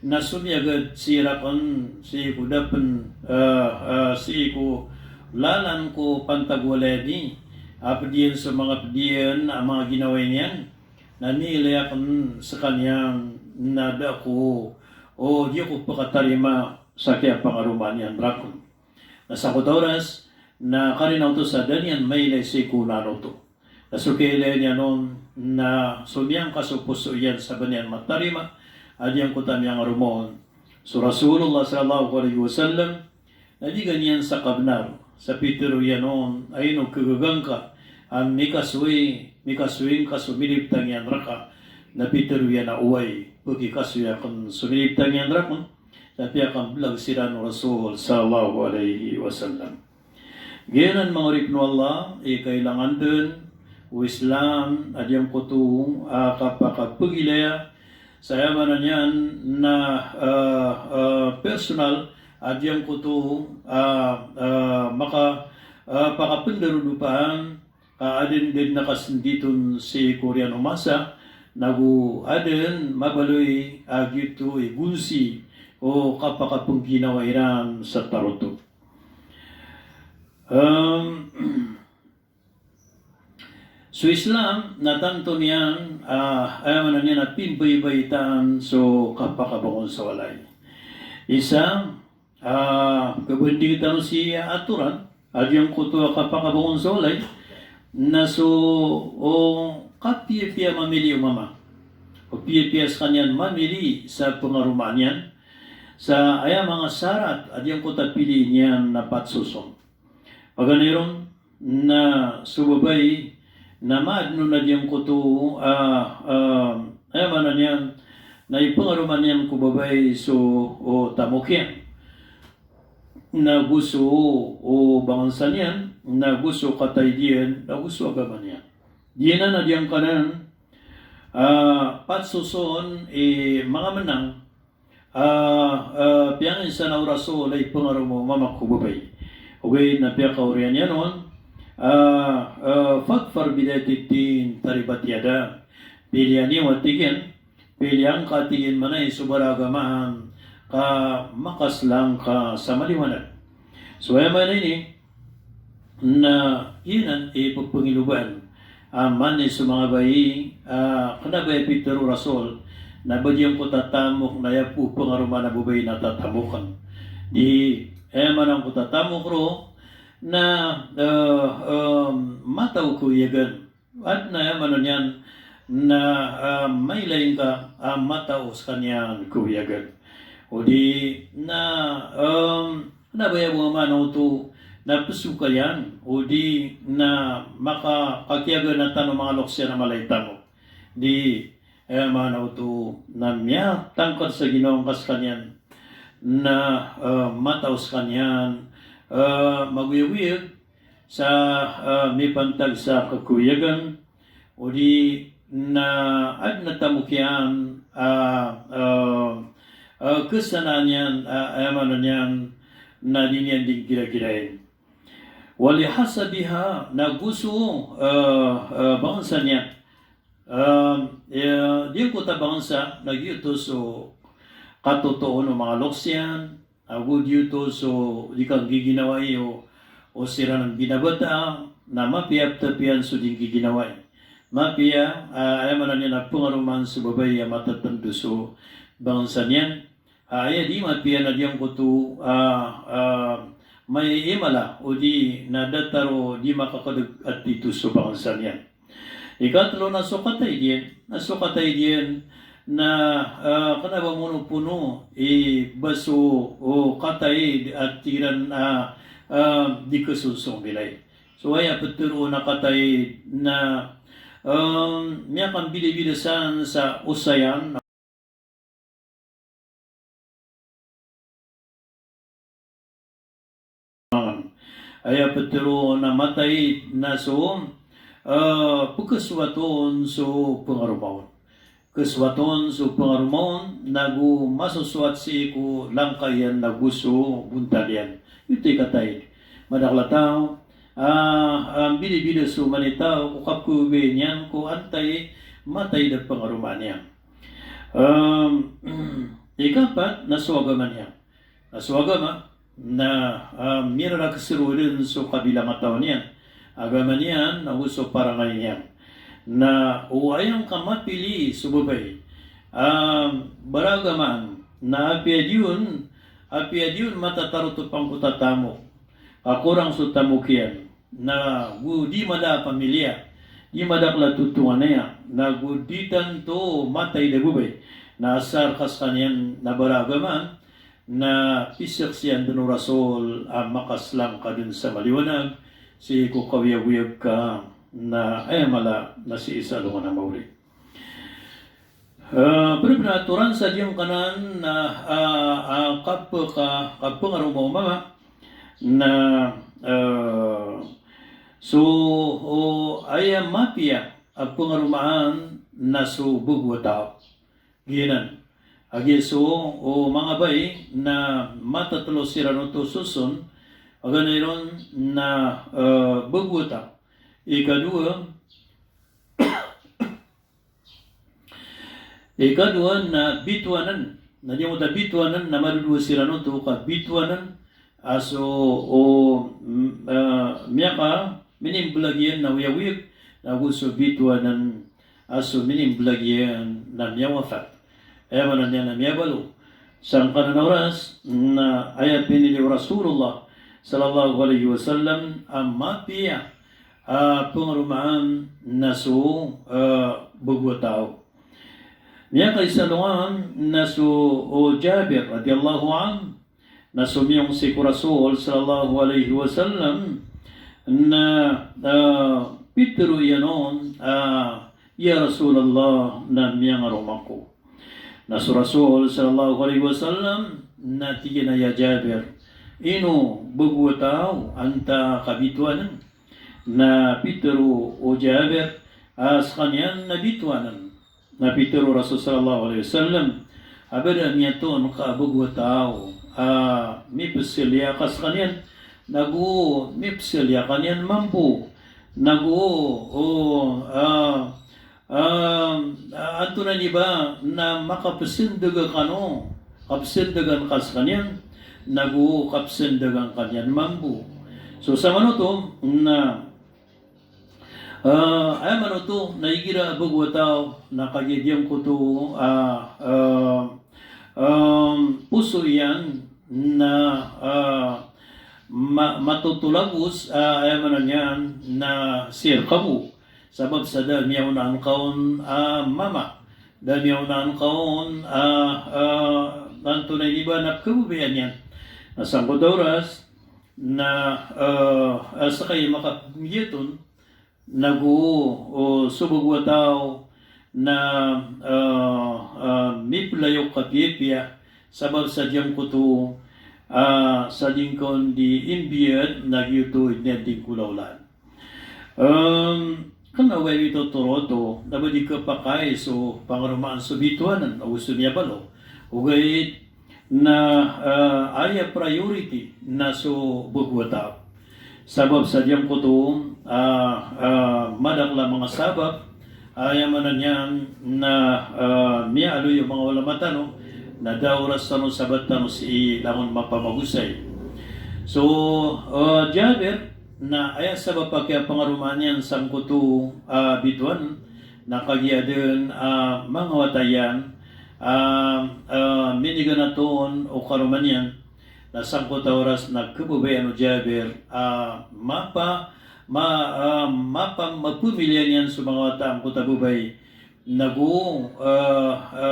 na so miyagad sii rakn sii ko da pn, ah, ah, sii ko lalan ko pantag walay ami, a pd iyan so manga pd iyan a manga ginawai niyan, na miilay akn skaniyan na da ko, o, di ko pkatarima sa kiyapangaroma niyan rakn." Na sangkoto a oras na karina oto sa da niyan mailay sii ko onaan oto. Na so kiyailay niyan on na somiyangka so poso iyan sa ba niyan matarima a giyangkoto a miyangaroma on so Rasulullah sallallahu alaihi wasallam, na bigan iyan sa kabnar, sa pitharo iyan on a ino khagaga ngka a mikasoy, mikasoy ngka so milibtang iyan rka. Na pitharo iyan a oway, pkikasoy akn so milibtang iyan rakn. Na piyakamblag siran o Rasul sallallahu alaihi wasallam. Giyanan manga oripn o Allah i kailangan dn o Islam a giyangkoto a kapakapagilaya sa aya maana niyan na, ah, ah, personal a giyangkoto a, ah, maka, ah, pakapndarodopaan ka adn dn a kasndit on sii ko oriyan o masa, nago adn mabaloy a giyoto i gonsi o kapakapngginawa iran sa tarotop. Em, so Islam na tanto niyan, ah, aya maana niyan na pimbaybaytaan so kapakabangon sa walay. Isa, ah, kabandingan tano sii a atoran a giyangkoto a kapakabangon sa walay na so, o, kapiyapiya mamili o mama. O piyapiya skaniyan mamili sa pangaromaan iyan sa aya manga sarat a giyangkoto a piliin iyan na patsoson. Paganay ron na so babay na maadn on a giyangkoto a, ah, aya maana niyan na ipangaromaan iyan ko babay so, o, tamok iyan, nago so, o, bangsa niyan, nago so kataid iyan, nago so agama niyan. Giyanan a giyangkanan a patsoson i manga menang a, ah, piyanginsan o Rasul a ipangaroma o mama ko babay. Ogaid na piyakaoriyan iyan on, ah, ah, "Fadfar bidhatid din taribat yadak." Pilian iyo a tig iyan, pilian ka a tig iyan manay so baragamaan ka makaslang ka sa maliwanag. So aya maana ini, na inan i pepengilobaan a manay so manga bai a kena ba aya pitero o Rasul na ba giyangkoto a tamok na aya pengaromaan a babay na tatamoken. Di, eh, aya maana angkoto a tamok ron na, eh, em, matao ko iyagan. Adn a aya maana niyan na, ah, mailay ngka a matao skaniyan ko iyagan. Odi na, em, na ba aya bo a maana oto na pesokayan, odi na makakakiyagan a tano manga loks iyan a mala i tamok. Di, aya maana oto na miyatangkad sa ginawa ngka skaniyan na, eh, matao skaniyan, eh, magoyagoyag sa, ah, mipantag sa kakoyagan, odi na adn a tamok iyan a, ah, ah, kesanaan iyan, ah, aya maana niyan na di niyan di nggiragirain. Walihasabiha, nago so, ah, ah, bangsa niyan. Em, iya, giyangkoto a bangsa na giyoto so katotoon o manga loks iyan, ago giyoto so di kanggiginawai o, o siran a binabataa, na mapiya a petapiyan so di nggiginawai. Mapiya, ah, aya maana niyan na pengaromaan so babay a matatando so bangsa niyan. Ah, aya di mapiya na giyangkoto, ah, ah, maiimala, odi na datar o di makakadeg a tito so bangsa niyan. Ikatlo na so kataid iyan, na so kataid iyan na, ah, kena ba monopono i ba so, o, kataid a tig iran a, ah, di kesonsong bilay. So aya petero na kataid na, em, miyakambilibili san sa osayan, aya petero na mataid na so, eh, pekesowaton so pengaroma on. Kesowaton so pengaroma on, nago masosowat sii ko langka iyan nago so bontal iyan. Ito i kataid. Madakel a taw, ah, ah, bilibili so manitaw ko kapkhababayai niyan ko antai mataid a pengaroma niyan. Em, ikapat na so agama niyan. Na so agama na, em, mirarak sero den so kabilang a taw niyan. Agama niyan, nago so parangay niyan. Na o aya ngka mapili so babay a baragamaan, na apiya di on, apiya di on matatarotop angkoto a tamok a korang so tamok iyan, nago di mala a pamilya, di madakel a totonganaya, nago di tanto mataid a babay, na asar ka sekaniyan na baragamaan, na pisaksian den o Rasul a makaslang ka den sa maliwanag sii ko kaoyagoyag ka, na aya mala na sii sa alongan a maori. Eh, pd pn a atoran sa giyangkanan na, ah, ah, kap-, ka-, kapengaroma o mama na, Eh, so, o, aya mapiya a pengaromaan na so bego a taw. Giyanan. Agiya so, o, manga bai na matatelo siran oto soson, paganay ron na, eh, bego a taw. Ikadowa, Ikadowa na bitowanan. Na giyangkoto a bitowanan na madodowa siran oto ka bitowanan a so, o, mm, ah, miyaka minimbelag iyan na oyagoyag, nago so bitowanan a so minimbelag iyan na miyawafat. Aya maana niyan na miyabalo. Sangkanan a oras na aya pinili o Rasulullah sallallahu alaihi wasallam a mapiya a pengaromaan na so, eh, bego a taw. Miyakaisa alongan na so, o, Jabir radiyallahu anhu, na somiyong sii ko Rasul sallallahu alaihi wasallam, na, eh, pitero iyan on, eh, "Ya Rasulullah, na miyangaroma ako." Na so Rasul sallallahu alaihi wasallam na tig iyan a, "Ya Jabir, ino bego a taw antaa ka bitowanan?" Na pitero o Jabir a sekaniyan na bitowanan. Na pitero o Rasul sallallahu alaihi wasallam a ba da miyatoon ka bego a taw a mipesel iyan ka sekaniyan, nago mipesel iyan ka niyan mambo, nago, o, a, a, antonaa ini ba na makapesendeg kano, kapesendegan ka sekaniyan, nago kapesendegan ka niyan mambo. So samanoto na, eh, aya manoto na igira a bego a taw na kagiya giyangkoto a, eh, em, poso iyan na, eh, ma-, matotolagos, eh, aya maana niyan na sii rka bo. Sabap sa da miyaonaan ka on a mama. Da miyaonaan ka on a, a, antonaa ini ba na pekhababayaan iyan. Na sangkoto a oras na, a, a, sekay makapemiyat on, nago, o, so bego a taw na, a, a, mipelayok kapiyapiya, sabap sa giyangkoto, a, sa di ngka on di imbiyad, na giyoto i niyan di ngka olaolaan. Em, kena o ba aya mitotoro oto, na ba di kepakay so pangaromaan so bitowanan, ago so miyabalo. Ogaid na, eh, aya priority na so bego a taw. Sabap sa giyangkoto, ah, ah, madakel a manga sabap, aya maana niyan na, ah, miyaaloy o manga ulama tano, na da oras tano sabat tano sii langon mapamagosay. So, eh, Jabir, na aya sabap a kiyapangaromaan iyan sangkoto a bitowan, na kagiya den a manga wata iyan a, a miniganat on o karoma niyan, na sangkoto a oras na kebabayaan o Jabir a mapa-, ma-, a mapa-, mapamiliya niyan so manga wata angkoto a babay, nago, a, a,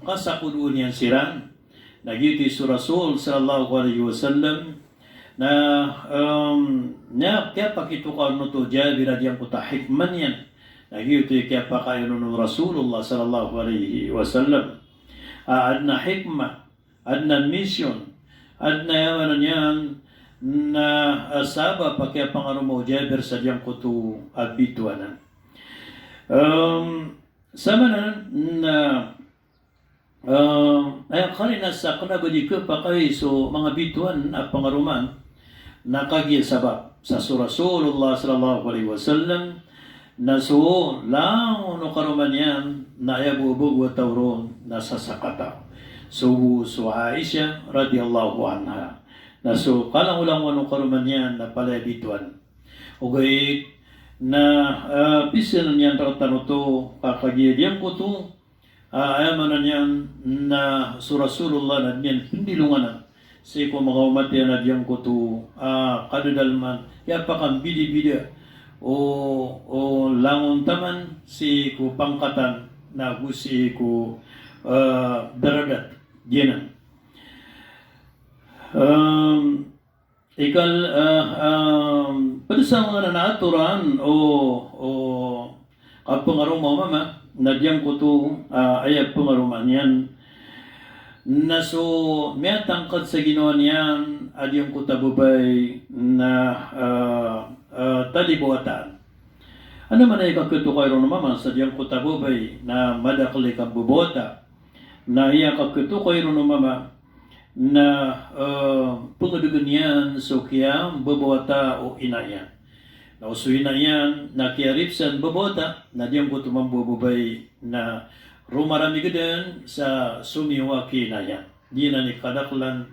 kasakodoon iyan siran. Na giyoto i so Rasul sallallahu alaihi wasallam na, em, na kiyapakitokawan oto o Jabir a giyangkoto a hikmah niyan. Na giyoto i kiyapakay on o Rasulullah sallallahu alaihi wasallam. A, aden a hikmah, aden a mission, aden a aya maana niyan na, a, sabap a kiyapangaroma o Jabir sa giyangkoto a bitowanan. Em, samanan na, Eh, aya karina sa kena ba di kepakay so manga bitowan a pangaromaan na kagiya sabap sa so Rasulullah sallallahu alaihi wasallam na so langon o karoma niyan na aya bo a bego a taw ron na sasakataw. So bo so Aisha radhiyallahu anha. Na so kalangolangon o karoma niyan na palaya bitowan. Ogaid na, eh, pisenen iyan rektano oto ka kagiya giyangkoto a, aya maana niyan na so Rasulullah na di niyan pendilonganan sii ko manga omat iyan a giyangkoto a, kadadalman, aya pakambidabida o, o langon taman sii ko pangkatan nago sii ko, eh, daradat giyanan. Em, Ikal, eh, em, ped sa manga na atoran o, o kapengaroma o mama na giyangkoto, eh, aya pengaroma niyan Na so miyatangkd sa ginawa niyan a giyangkoto a babay na, ah, ah, talibawataan. Anda man i kaketokawi ron o mama sa giyangkoto a babay na madakl i kambabawata. Na aya kaketokawi ron o mama na, eh, pngdgn iyan so kiyambabawata o ina iyan. Na o so ina iyan na kiyaripsan babawata, na giyangkoto mambo a babay na romaramig dn sa somiyowa ki ina iyan. Giyanan i kadaklan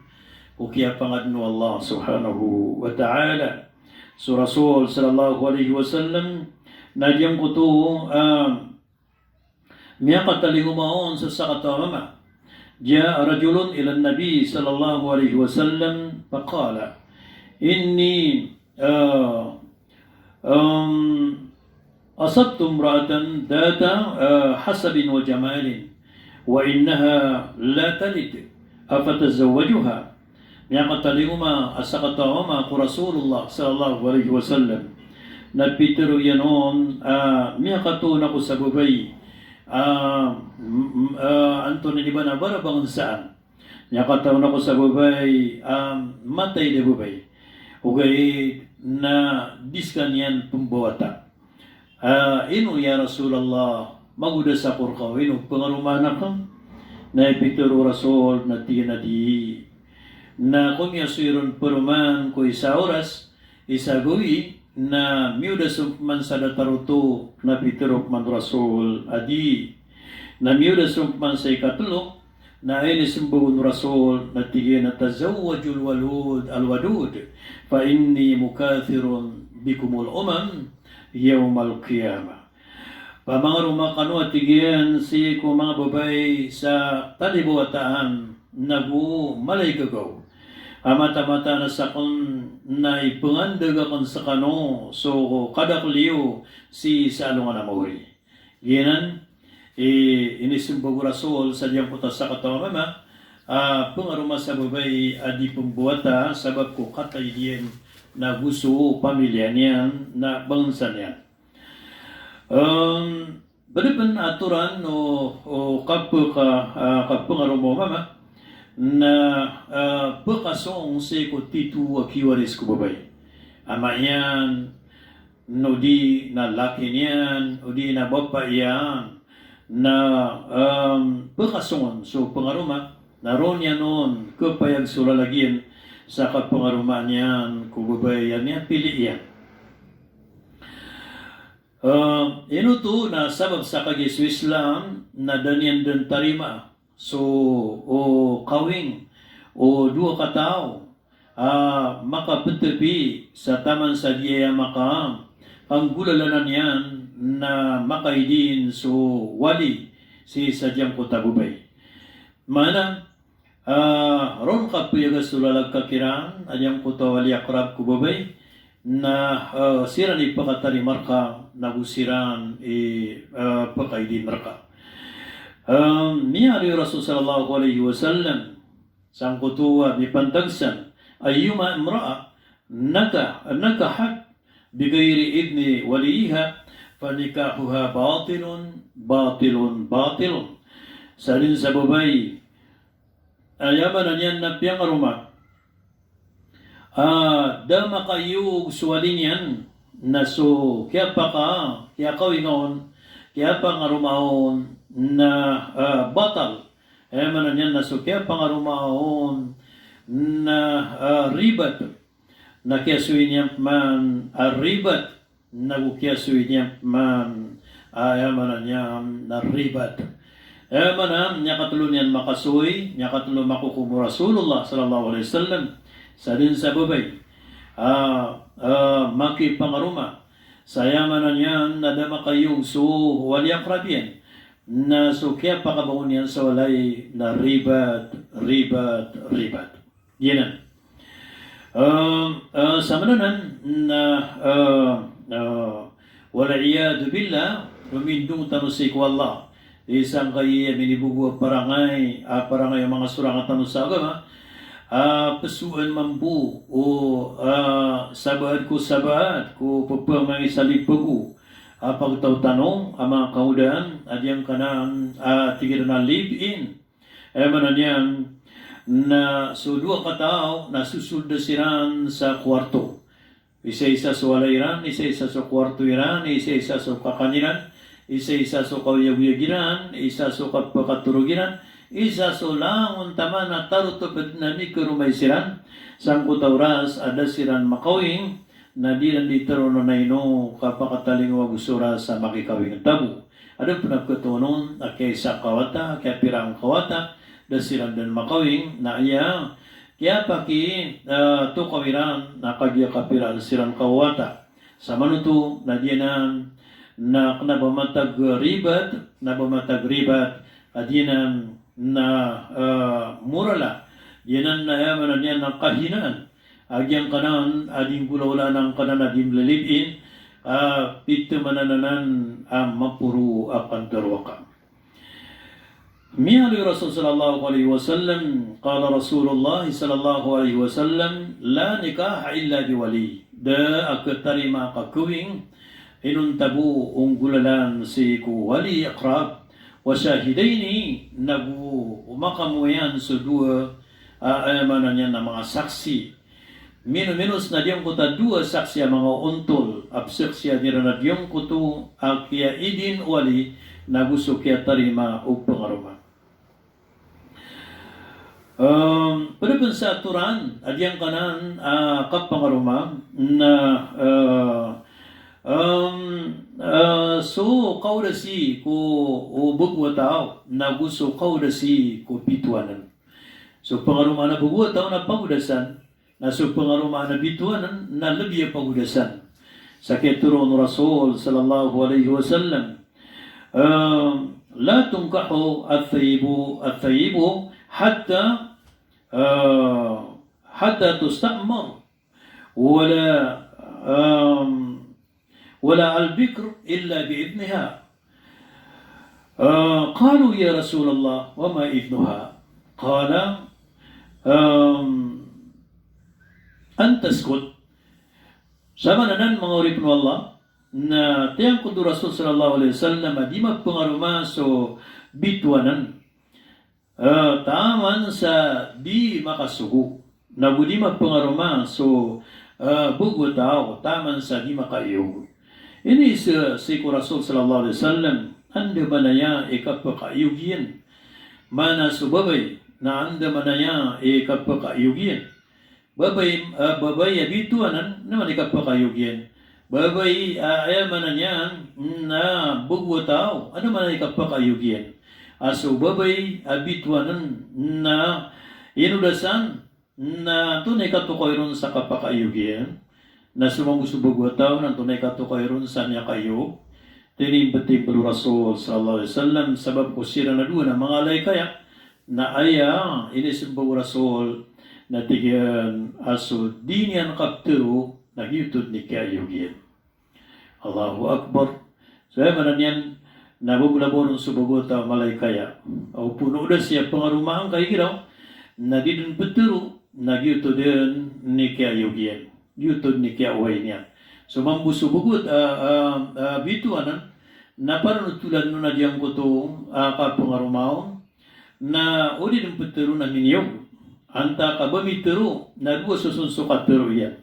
ko kiyapangadn o Allah subhanahu wa ta'ala. So Rasul sallallahu alaihi wasallam na giyangkoto, ah, miyakatalingoma on sa sakataw a mama. Ja'a rajulun ila Nabi sallallahu alaihi wasallam faqala, "Inni, ah, um, asabtu imra'atan dhata, ah, hasabin wa jamalin, wa innaha la talid, afatazawwajuha?" Miyakatalingoma a sakataw a mama ko Rasulullah sallallahu alaihi wasallam. Na pitharo iyan on, ah, miyakatoon ako sa babay, ah, m-, m-, ah, antonaa ini ba na barabangan saan. Miyakatoon ako sa babay, ah, matay a babay. Ogaid na di skaniyan pmbawata. Ah, ino ya Rasulullah, magoda sa ko rka o ino pngaromaan akn? Na pitharo o Rasul na tig iyan a di. Na komiyasoy ron paroman ko isa a oras, isa a gawii, na miyoda so pman sa datar oto, na pitharo pman o Rasul a di. Na miyoda so pman sa ikatlo, na inismbag on o Rasul, na tig iyan a tazawwajul walud, al-wadud, fa inni mukathirun bikumul umam yawmal qiyamah. Pamangaroma kano a tig iyan sii ko manga babay sa talibawataan nago mala i gagaw. A mataan-mataan a sakn na ipngandag akn skano so kadakl iyo sii sa alongan a maori. Giyanan i inismbag o Rasul sa giyangkoto a sakataw a mama a pngaroma sa babay a di pmbawata sabap ko kataid iyan nago so pamilya niyan na bangsa niyan. Em, bdpn a atoran o, o kapka, ah, kapngaroma o mama na, ah, pkasong sii ko titho a kiwaris ko babay. Ama iyan, odi na laki niyan, odi na bapa iyan, na, em, pkasong on so pngaroma, na roo niyan on khapayag so lalag iyan sa kapngaroma niyan ko babay a miyapili iyan. Eh, ino oto na sabap sa kagiya so Islam na da niyan dn tarimaa so, o, kawing o dowa kataw a makaptpi sa taman sa giyaya makapanggolalanan iyan na makaidin so wali sii sa giyangkoto a babay. Maana, ah, ron kapayaga so lalag ka kiran a giyangkoto a wali aqrab ko babay, na, ah, siran i pakatarima rka, nago siran i, ah, pakaidin rka. Ah, miyaaloy o Rasul sallallahu alaihi wasallam sangkoto a mipantag san, ayyuma imra'a naka-, nakahat bighayri idhni waliyyiha, fanikahuha batilun, batilun, batilun. Sadn sa babay, aya maana niyan na piyangaroma a da makaiyog so wali niyan, na so kiyapaka-, kiyakawinga on, kiyapangaroma on, na, ah, batal. Aya maana niyan na so kiyapangaroma on na, ah, ribat. Na kiyasoy niyan pman a ribat, nago kiyasoy niyan pman, ah, aya maana niyan na ribat. Aya maana, miyakatlo niyan makasoy, miyakatlo makokom o Rasulullah sallallahu alaihi wasallam, sadn sa babay a, ah, makipangaroma sa aya maana niyan na da makaiyog so wali aqrab iyan, na so kiyapakabangon iyan sa walay na ribat, ribat, ribat. Giyanan. Em, eh, samanan na, eh, eh, wal iyadhu billah, pmindong tano sii ko Allah. Sii sangkai a minibogo a parangay, a parangay a manga sorang tano sa agama, a psoon mambo o, eh, sabaad ko sabaad ko pphamangni sa lipepo a pagtaw tano a manga kangodaan a giyangkanan a tig iran a live-in. Aya maana niyan na so dowa kataw na sosold siran sa kuwarto. Isa-isa so walay iran, isa-isa so kuwarto iran, isa-isa so kakan iran, isa-isa so kaoyagoyag iran, isa so kapakatorog iran, isa so langon taman a tarotop na mikaromay siran. Sangkoto a oras a da siran makawing, na di ran di tharoon a ino kapakatalingoma ago so oras a makikawing tabo. Adn pn a pkhatharo on a kiyaisa ka wata, kiyapira angka wata, da siran dn makawing, na aya kiyapaki, eh, tokaw iran na kagiya kapiraan siran ka wata. Samanoto na giyanan na kna ba matag ribat, na ba matag ribat, a giyanan na, eh, morala, giyanan na aya maana niyan na kahinaan. A giyangkanan a di nggolawlaan angkanan a di mlilive-in, a pithamanan anan a maporo a kandarowaka. Miyaaloy o Rasul sallallahu alaihi wasallam, qala Rasulullah sallallahu alaihi wasallam, "La nikaha illa bi wali." Da a khatarima a kakawing inonta bo o nggolalan sii ko wali, aqrab, wa shahidaini, nago o makamoyan so dowa, a, aya maana niyan na manga saksi. Mino-minos na giyangkoto a dowa saksi a manga ontol a pzaksian iran a giyangkoto a kiyaidin o wali nago so kiyatarima o pangaroma. Em, pd pn sa atoran a giyangkanan a kapangaroma na, eh, em, eh, so kaodasi ko, o, bago a taw nago so kaodasi ko bitowanan. So pangaroma na bago a taw na pagodasan, na so pangaroma na bitowanan na lbi a pagodasan. Sa kiyatharo o Rasul sallallahu alaihi wasallam, eh, "La tunkahu at-thayyibu, at-thayyibu hatta, eh, hatta tusta'mar, wala, em, wala al-bikr illa bi idniha." Eh, qalu, "Ya Rasulullah, wa ma idnuha?" Qala, em, "An taskut." Sa maana nan, manga oripen o Allah, na tiyangkod o Rasul sallallahu alaihi wasallam a di mapangaroma so bitowanan, eh, taman sa di makasogo. Nago di mapangaroma so, eh, bago a taw taman sa di makaiyog. Ini sa, sii ko Rasul sallallahu alaihi wasallam, andamanaya i kapakaiyog iyan. Maana so babay na andamanaya i kapakaiyog iyan. Babay, eh, babay a bitowanan, andamanaya i kapakaiyog iyan. Babay, eh, aya maana niyan na bago a taw, andamanaya i kapakaiyog iyan. A so babay a bitowanan na inodasan, na antonaa i katokawi ron sa kapakaiyog iyan? Na so mambo so bago a taw na antonaa i katokawi ron sa miyakaiyog? Tinimbetimbel o Rasul sallallahu alaihi wasallam, sabap ko siran a dowa na manga alaykaya, na aya inisembag o Rasul na tig iyan a so di niyan kaptero na giyoto dn i kiyaiyog iyan. Allahu Akbar. So aya maana niyan na bo bolaboron so bago a taw a malaikaya. Aw pono da siya pangaroma angkai giraw na di dn ptero na giyoto dn i kiyaiyog iyan. Giyoto dn i kiyaoway niyan. So mambo so bago a, a, a, bitowanan na paronotolan on a giyangkoto a kapangaroma on na o di dn ptero na miniyog. Antaa ka ba mitero na dowa soson so katero iyan.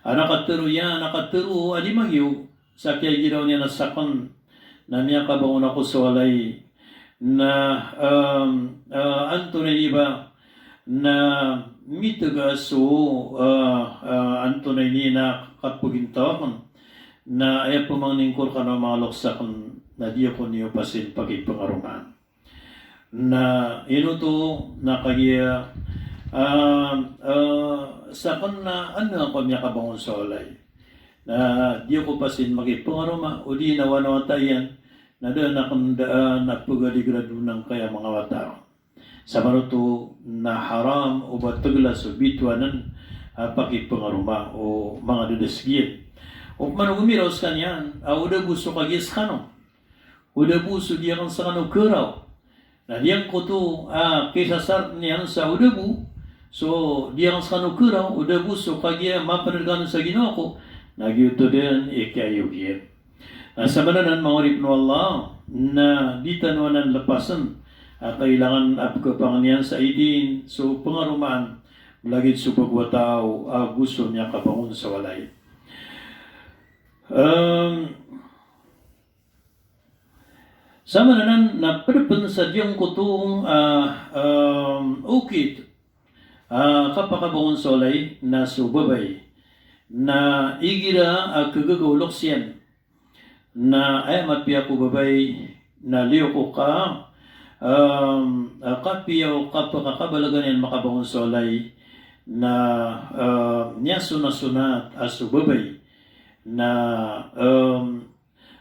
Ana katero iyan, ana katero a di mangiyog, sa kiyagiraw niyan a sakn na miyakabangon ako so walay na, em, eh, antonaa ini ba na mitega so, eh, eh, antonaa ini na kapagintaw akn na aya pman ingkor kano a manga loks akn na di ako niyo pasin pakipangaromaan. Na ino oto na kagiya, ah, ah, sakn na adn ako a miyakabangon sa walay. Na di ako pasin makipangaroma, odi na wata iyan, na da akn daan a pagadigrado angkaya manga wata. Sa maroto na haram o ba tgla so bitowanan a pakipangaroma o manga dadasg iyan. O pman o gomiraw skaniyan a o da bo so kagiya skano. O da bo so di akn skano keraw. Na giyangkoto a kisasart iyan sa o da bo so di akn skano keraw, o da bo so kagiya mapnd kano sa ginawa ko, na giyoto dn i kiyaiyog iyan. Na sa maana nan manga oripn o Allah, na di tano anan lepasn a kailangan a pkhapangan iyan sa idin so pangaromaan, lagid so bago a taw a go so miyakabangon sa walay. Em, Samanan na pd pn sa giyangkoto a, em, okit a kapakabangon sa walay na so babay na igira a khagaga o loks iyan na aya mapiya ko babay na liyo ko ka, em, a kapiya o kapakakabalaga niyan makabangon sa walay na, em, miyasonasonat a so babay na, em,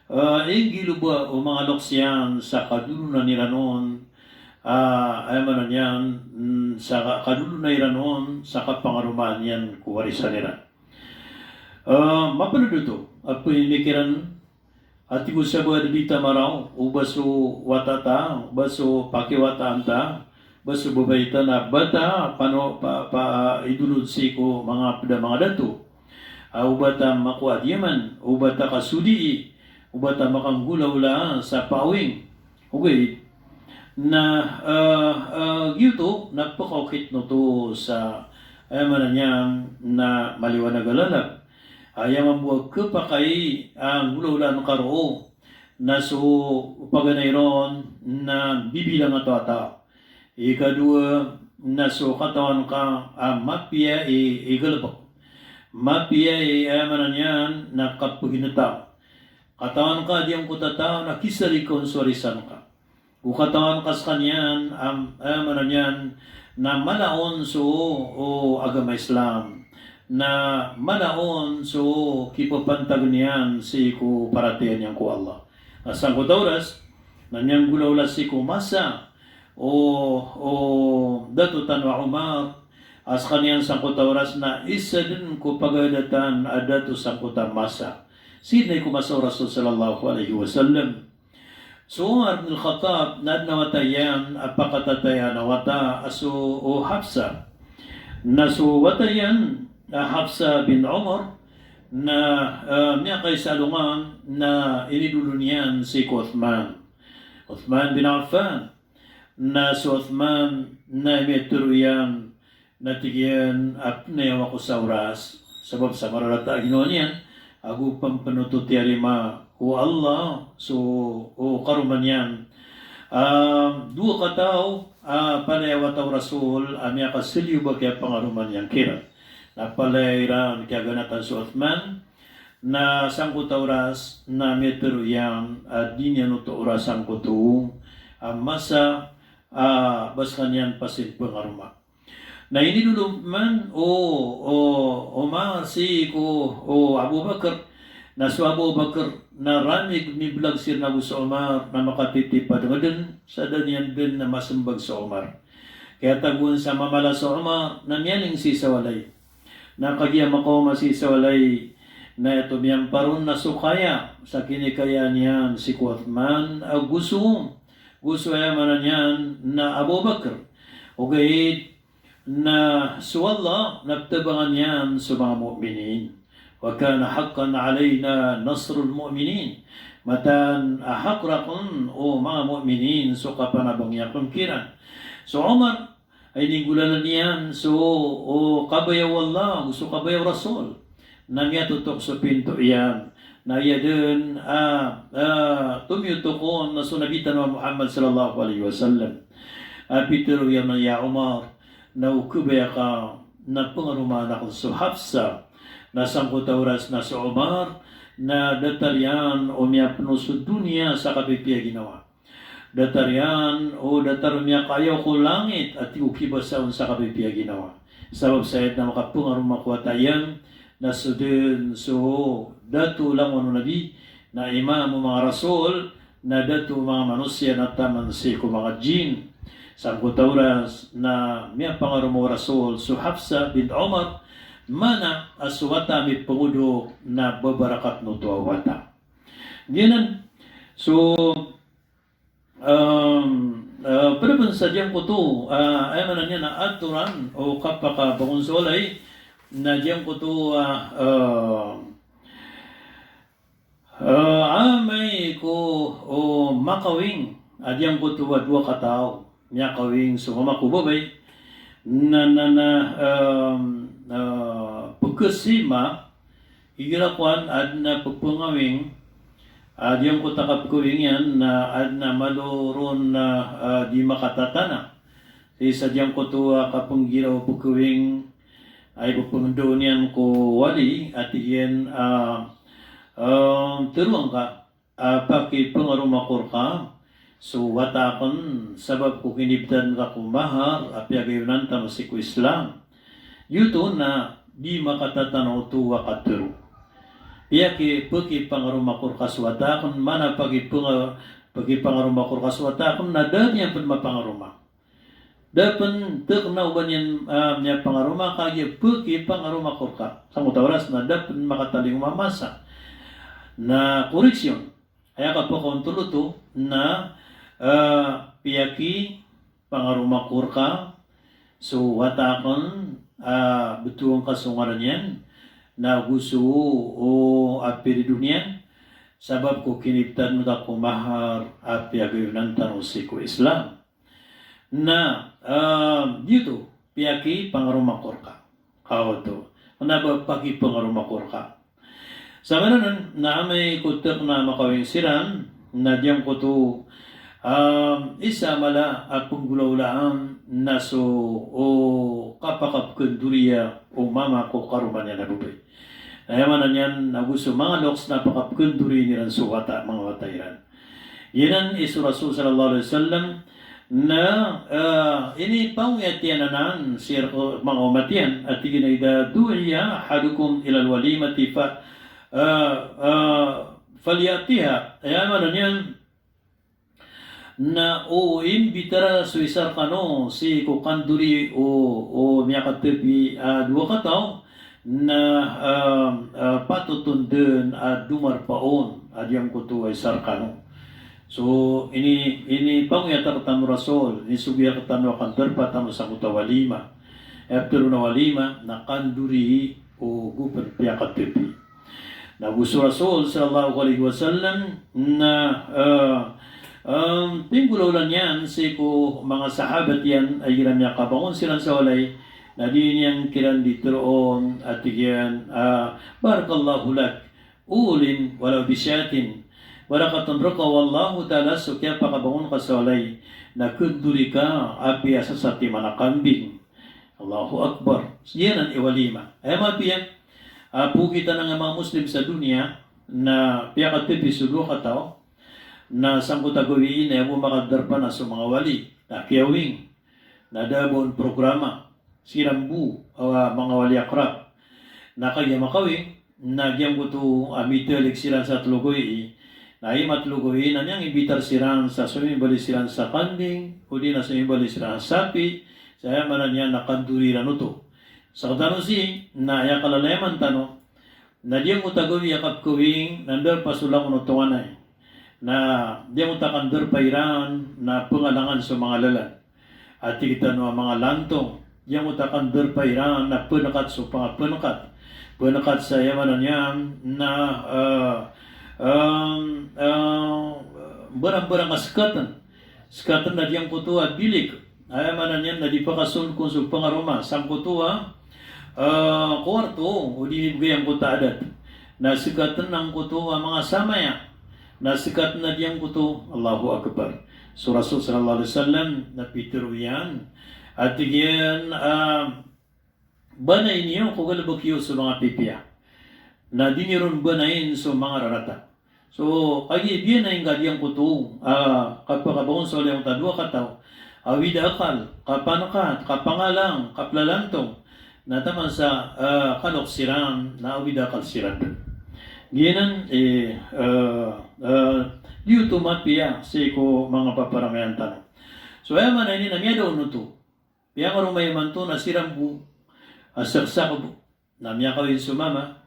Ah, inggiloba o manga loks iyan sa kadolonan iran on, ah, aya maana niyan, mm, sa ka-, kadolonan iran on sa kapangaromaan iyan ko warisan iran. Ah, mapnd oto a pmikiran a tig o sabaad a di ta maraw o ba so wata ta, o ba so pakiwataan ta, ba so babay ta na ba ta pano-, pa-, pa-, idolod sii ko manga pd a manga dato. Ah, o ba ta makowa a diyaman, o ba ta kasodii, o ba ta makanggolawla sa pawing. Ogaid na, ah, ah, giyoto na pkaokit oto sa, aya maana niyan na maliwanag a lalag. Aya mambo a khapakay a nggolawlaan ka roo na so paganay ron na bibilang a taw a taw. Ikadowa na so katawan ka a mapiya i, i galbk. Mapiya i, aya maana niyan na kapagintataw. Katawan ka a giyangkoto a taw na kisarikan so warisan ka. O katawan ka skaniyan a, aya maana niyan na mala on so, o, agama Islam. Na mala on so kipapantag niyan sii ko paratiyaya niyan ko Allah. Na sangkoto a oras na miyanggolawla sii ko masa o, o dato tano a Omar, a skaniyan sangkoto a oras na isa dn ko pagadatan a dato sangkoto a masa. Sii dn i ko masa o Rasul sallallahu alaihi wasallam. So Omar bin Khattab na adn a wata iyan a pakatatayaan a wata a so, o, Hafsa. Na so wata iyan a Hafsa bin Omar na, ah, miyakaisa a alongan na inidolon iyan sii ko Othman. Othman bin Affan. Na so Othman na miyatharo iyan na tig iyan a pnayawa ko sa oras, sabap sa mararata a ginawa niyan, ago pmpn oto tiyarima o Allah so, o, karoma niyan. Ah, dowa kataw a palaya wata o Rasul a miyakasaliyo ba kiyapangaroma niyan kiran. Na palaya iran kiyaganatan so Othman, na sangkoto a oras na miyatharo iyan a di niyan oto orasan sangkoto a masa a ba skaniyan pasin pngaroma. Na inidolon man o, o, o Omar sii ko, o, Abu Bakr. Na so Abu Bakr na ramig miblag siran ago so Omar na makatitipad ngdn sa da niyan dn na masmbag so Omar. Kiyatagoan sa mamala so Omar na miyaning sii sa walay. Na kagiya makaoma sii sa walay na aya oto miyamparo na so kaya sa kinikayaan iyan sii ko Othman ago so, ago so, aya maana niyan na Abu Bakr. Ogaid na so Allah na ptabangan iyan so manga mu'minin. Wa kana haqqan alaina nasrul mu'minin. Mataan a hak rakn o manga mu'minin so kapanabang iyan kiran. So Omar a ininggolalan iyan so, o, kabaya o Allah ago so kabaya o Rasul. Na miyatotok so pinto iyan. Na aya dn a, a, tomiyotok on na so Nabi tano a Muhammad sallallahu alaihi wasallam. A pitharo iyan a, ya Omar, na o kabaya ka na pngaromaan akn so Hafsa. Na sangkoto a oras na so Omar na datar iyan o miyapno so doniya sa kapipiya ginawa. Datar iyan o datar o miyakayaw ko langit a tig o kibasa on sa kapipiya ginawa. Sabap sa aya dn a makapngaroma ko wata iyan na so dn so dato langon o Nabi na imam o manga rasul, na dato o manga manosiya na taman sii ko manga jin. Sangkoto a oras na miyapangaroma o Rasul so Hafsa bint Omar, maana a so wata a mipngodok na babarakat oto a wata. Giyanan so, em, eh, pd pn sa giyangkoto, eh, aya maana niyan na atoran o kapakabangon sa walay, na giyangkoto, eh, eh, eh, amay ko, o, makawing, a giyangkoto a dowa kataw, miyakawing so mama ko babay, na, na, na, em, eh, pekesima, igira kowan, aden a pepengawing, a giyangkoto a kapekawing iyan, na aden a malo ron na, eh, di makatatana. Sii sa giyangkoto a kapenggiraw a pekawing, a ipepengendao niyan ko wali, a tig iyan, ah, em, tero angka a pakipengaroma ko reka so wata aken, sabap ko kinibetad ngka ko mahar a piyagayonan tano sii ko Islam. Giyoto na di makatatana oto a katero. Piyaki, pekipangaroma ko reka so wata aken, mana pakipenga-, pekipangaroma ko reka so wata aken, na da niyan pen mapangaroma. Da pen tekena o ba niyan, ah, miyapangaroma, kagiya pekipangaroma ko reka. Sangkoto a oras na da pen makatalingoma a masa. Na koreksyon. Aya kapakaontol oto na, ah, piyakipangaroma ko reka so wata aken, ah, betowan ka so ngaran iyan, na go so, o, a pirido niyan, sabap ko kinibetad ngka ko mahar a piyagayonan tano sii ko Islam. Na, ah, giyoto, piyakipangaroma ko reka. Kaoto. Kena ba pakipangaroma ko reka. Sa nganan, na amay ko tekena a makawing siran, na giyangkoto, ah, isa a mala a penggolawlaan na so, o, kapakapekendoriya o mama ko karoma niyan a babay. Na aya maana niyan, na go so manga loks na pakapekendoriyen iran so wata, manga wata iran. Giyanan i so Rasul sallallahu alaihi wasallam na, eh, inipangoyat iyan anan sii reko manga omat iyan, a tig iyan a, "Idha du'iya ahadukum ilal walimati fa, eh, eh, falyatiha." Aya maana niyan na o imbitara so isa rekano sii ko kandori o, o miyakatepi a dowa kataw, na, ah, ah, patot on den a domarpa on a giyangkoto a isa rekano. So, ini, inipangoyat rektano o Rasul, inisogo iyan rektano a kandarpa tano sangkoto a walima. Aya petero a walima na kandori o go pen piyakatepi. Na go so Rasul sallallahu alaihi wasallam na, eh, em, pinggolawla niyan sii ko manga sahabat iyan a igira miyakabangon siran sa walay, na di niyan kiran di teroon a tig iyan, ah, "Barakallahu lak, ulin walaw bishatin." Barakat on reka o Allahu Ta'ala so kiyapakabangon ka sa walay, na kendori ka apiya sa satiman a kambing. Allahu Akbar. Giyanan i walima. Aya mapiya a pokitan a manga Muslim sa doniya na piyakatepi so dowa kataw, na sangkoto a gawii na aya bo makadarpa na so manga wali. Na kiyawing. Na da bo on programa. Siran bo a manga wali akrab. Na kagiya makawing, na giyangkoto a mitalik siran sa telo gawii, na aya matelo gawii na miyangimbitar siran sa somimbali siran sa kambing, odi na somimbali siran sa sapi, sa aya maana niyan na kandori iran oto. Sa katano sii, na aya kalalayaman tano, na giyangkoto a gawii a kapekawing, na ndarpa so langon o tonganay. Na giyangkoto a kandarpa iran, na pengalangan so manga lalan. A tig tano a manga lantong, giyangkoto a kandarpa iran na penekat so pangapenekat. Penekat sa aya maana niyan na, eh, em, eh, mbarangbarang a sekaten. Sekaten na giyangkoto a bilik. Aya maana niyan na di pakasold kon so pangaroma sangkoto a, eh, kuwarto, odi giyangkoto a adat. Na sekaten angkoto a manga samaya. Na sekaten a giyangkoto, Allahu Akbar. So Rasul sallallahu alaihi wasallam na pitero iyan a tig iyan, ah, banayin iyo ko galebek iyo so manga pipiya. Na di niyo ron banayin so manga rarata. So, kagiya biyanayin ka giyangkoto, ah, kapakabangon sa walay angkoto a dowa kataw, awid a akal, kapanekat, kapangalang, kaplalantong, na taman sa, eh, kaloks siran, na awid a akal siran den. Giyanan, eh, eh, eh, giyoto mapiya sii ko manga paparamayan tano. So, aya maana ini na miyada on oto. Piyangaroma imanto na siran bo a saksak bo. Na miyakawing so mama,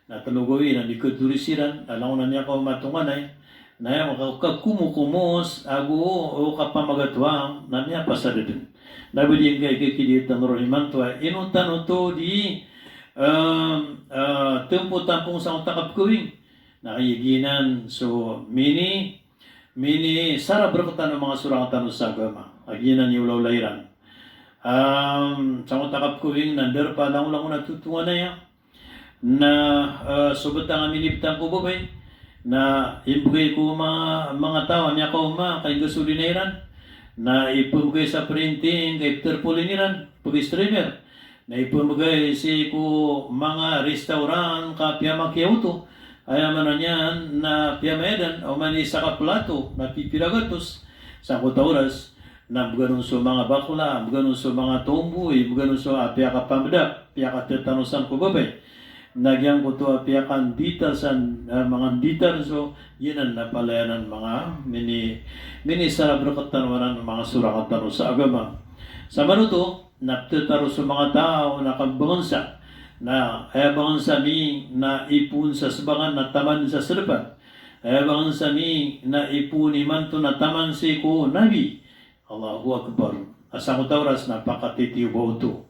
na telo gawii na di kedori siran, na langon a miyakaoma tonganay, na aya maka-, kakomokomos, ago o kapamagatoang, na miyapasad den. Na ba di ngkai kekidi tano ron imanto a, ino tano oto di, em, eh, tempo tampong sangkoto a kapekawing. Na kagiya giyanan so mini, minisarab rktano manga sorak tano sa agama. A giyanan i olaola iran. Am, sangkoto a kapkawing na darpa langolangon a totonganaya na, eh, so btang a minibtang ko babay na imbgay ko ma-, manga taw a miyakaoma ka inggasolina iran, na ipmbgay sa printing ka iptarpaulin iran, pag-streamer, na ipmbgay sii ko manga restaurant ka piyamakiyaoto, aya maana niyan na piyamayadan, oman i sakaplato na pipira gatos, sangkoto a oras, na mbgan on so manga bakla, mbgan on so manga tomboy, mbgan on so, ah, piyakapamdak, piyakatitanosan ko babay. Na giyangkoto a piyakanditar san, ah, manga nditar so, giyanan na palayanan manga mini-, minisarab rktano anan manga sorak tano sa agama. Sa manoto, na ptitaro so manga taw na kambangnsa. Na aya bangnsa mi na ipoon sa sbangan na taman sa sdpan. Aya bangnsa mi na ipoon imanto na taman sii ko nabi. Allahu Akbar. A sangkoto a oras na pakatitiyoba oto.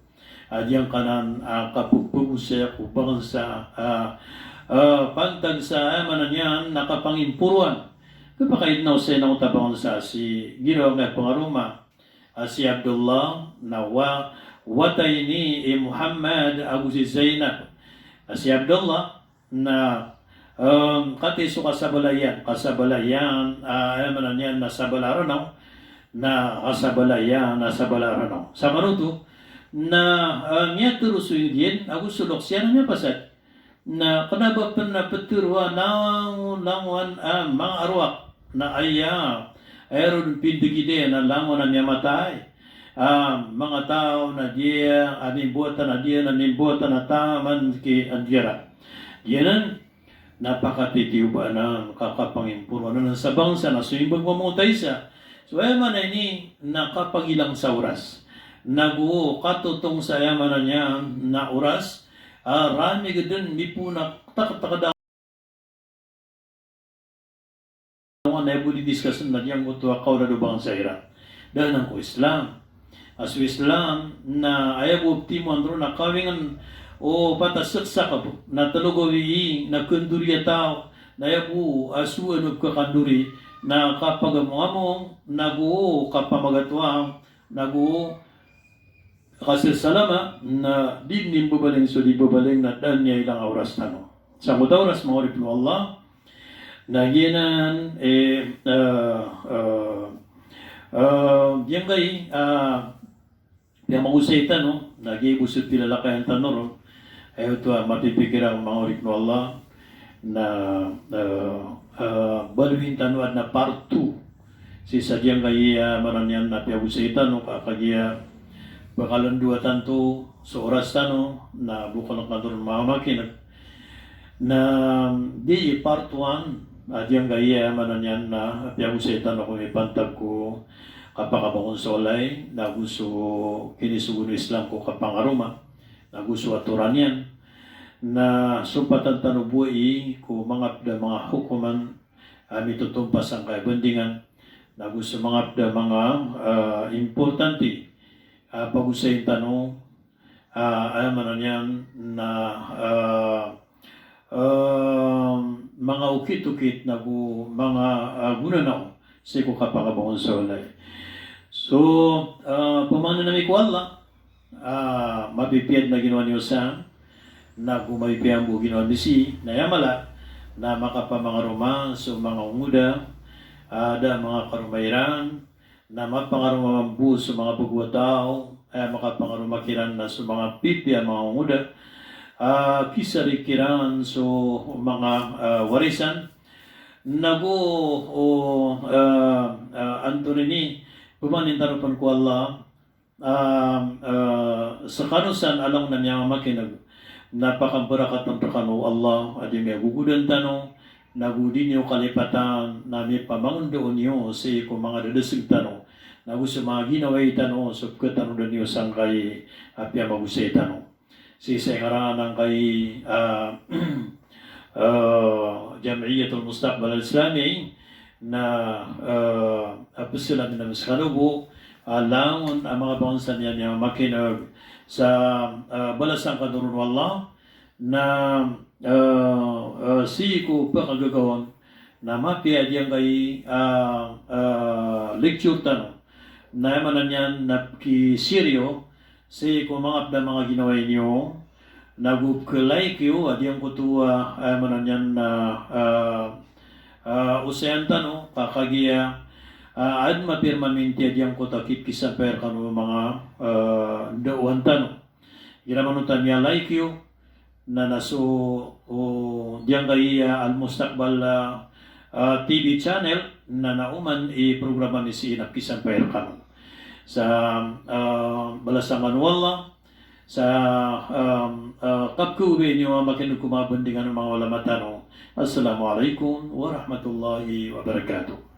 A giyangkanan a kapagpagosaya ko bangsa, a, a, pantag sa, aya maana niyan na kapangimporoan. Kapakaid na osay na oto a bangsa si giraw a pangaroma a si Abdullah na wa-, wata ini i Muhammad ago si Zainab. A si Abdullah na, em, katii so kasabalayan, kasabalayan, a, aya maana niyan na sabala a Ranaw, na kasabalayan, na sabala a Ranaw. Sa manoto, na, em, miyatharo so Indian, ago so loks iyan na miyapasad. Na kna ba pn a ptharo a langolangon a manga arwah, na aya, aya ron pindgid iyan a langon a miyamatay. A, manga taw na diya, a mimbowatan a diya, na mimbowatan a taman ki andiyara. Giyanan, na pakatitiyoba anan, ka kapangimporoan anan sa bangsa na so imbag mambo ta isa. So aya maana ini na kapagilang sa oras. Nago katotong sa aya maana niyan na oras, a, ramig dn mipoon a taktakda. Aya bo di discuss na giyangkoto a kaolad o bangsa iran. Da anan ko Islam. A so Islam na aya bo ptimoan ron na kawingen o pat a sksakb na tlo gawii na kandori a taw, na aya bo a so ano pkhakandori na kapagamong-among, nago kapamagatoang, nago kasilsalama, na di dn mbabaling so di babaling na da dn aya ilang a oras tano. Sangkoto a oras, manga oripn o Allah, na giyanan, eh, eh, eh, eh, giyangkai, eh, piyamagosay tano, na giya bo so pilalakayan tano ron, aya oto a mapipikira, manga oripn o Allah, na, eh, eh, baloyin tano adn a part two. Sii sa giyangkai a maana niyan na piyagosay tano, ka kagiya pakalandowa tanto so oras tano, na bokal a kanto ron mamakineg. Na di part one, a giyangkai a maana niyan na piyagosay tano ko mipantag ko kapakabangon sa walay, nago so kinisogo o Islam ko kapangaroma, nago so atoran iyan. Na sompatan tano bo i ko manga pd a manga hokoman a mitotompa sangkai a bandingan, nago so manga pd a manga, ah, importante a pagosayin tano, ah, aya maana niyan na, ah, ah, manga okit-okit nago manga, ah, gonanaw sii ko kapakabangon sa walay. So, ah, pamanan ami ko Allah, ah, mapipiya dn a ginawa niyo san, nago mapipiya mambo a ginawa mi sii, na aya mala na makapamangaroma so manga ongoda, ah, da a manga karoma iran, na mapangaroma mambo so manga bago a taw, aya makapangaroma kiran na so manga pipiya a manga ongoda, ah, kisarik iran so manga, ah, warisan, nago, o, ah, ah, antonaa ini, pamanin tano pn ko Allah, ah, ah, skano san a langon a miyamamakineg, na pakambarakatan rkano o Allah a di niyan gogodan tano, nago di niyo kalipatan, na mipamangondaon iyo sii ko manga dadasg tano, nago so manga ginawai tano, so pkatanodan iyo sangkai a piyamagosay tano. Sii sa ingaran angkai, ah, ah, Jam'iyatul Mustaqbal Al-Islami, na, ah, a pzalamin ami skano bo a langon a manga bangsa niyan a miyamakineg sa, ah, balasan kano ron o Allah, na, ah, ah, sii ko pkagagawan na mapiya a giyangkai a, a, lecture tano. Na aya maana niyan na pkisiriyo sii ko manga pd a manga ginawai niyo, nago pk-like iyo a giyangkoto a, aya maana niyan na, a, a, osayan tano, ka kagiya, a, adn a mapiya a maminti a giyangkoto a kipkisampay rkano o manga, a, ndaowan tano. Igira man oto a miya-like iyo, na na so, o, giyangkai a Al Mustaqbal, a, a, T V channel, na na oman i programa mi sii na pkisampay rkano. Sa, a, balasan kano o Allah, sa, a, a, kapkhaoba niyo a makinig ko manga bandingan o manga ulama tano. Assalamu alaikum warahmatullahi wabarakatuh.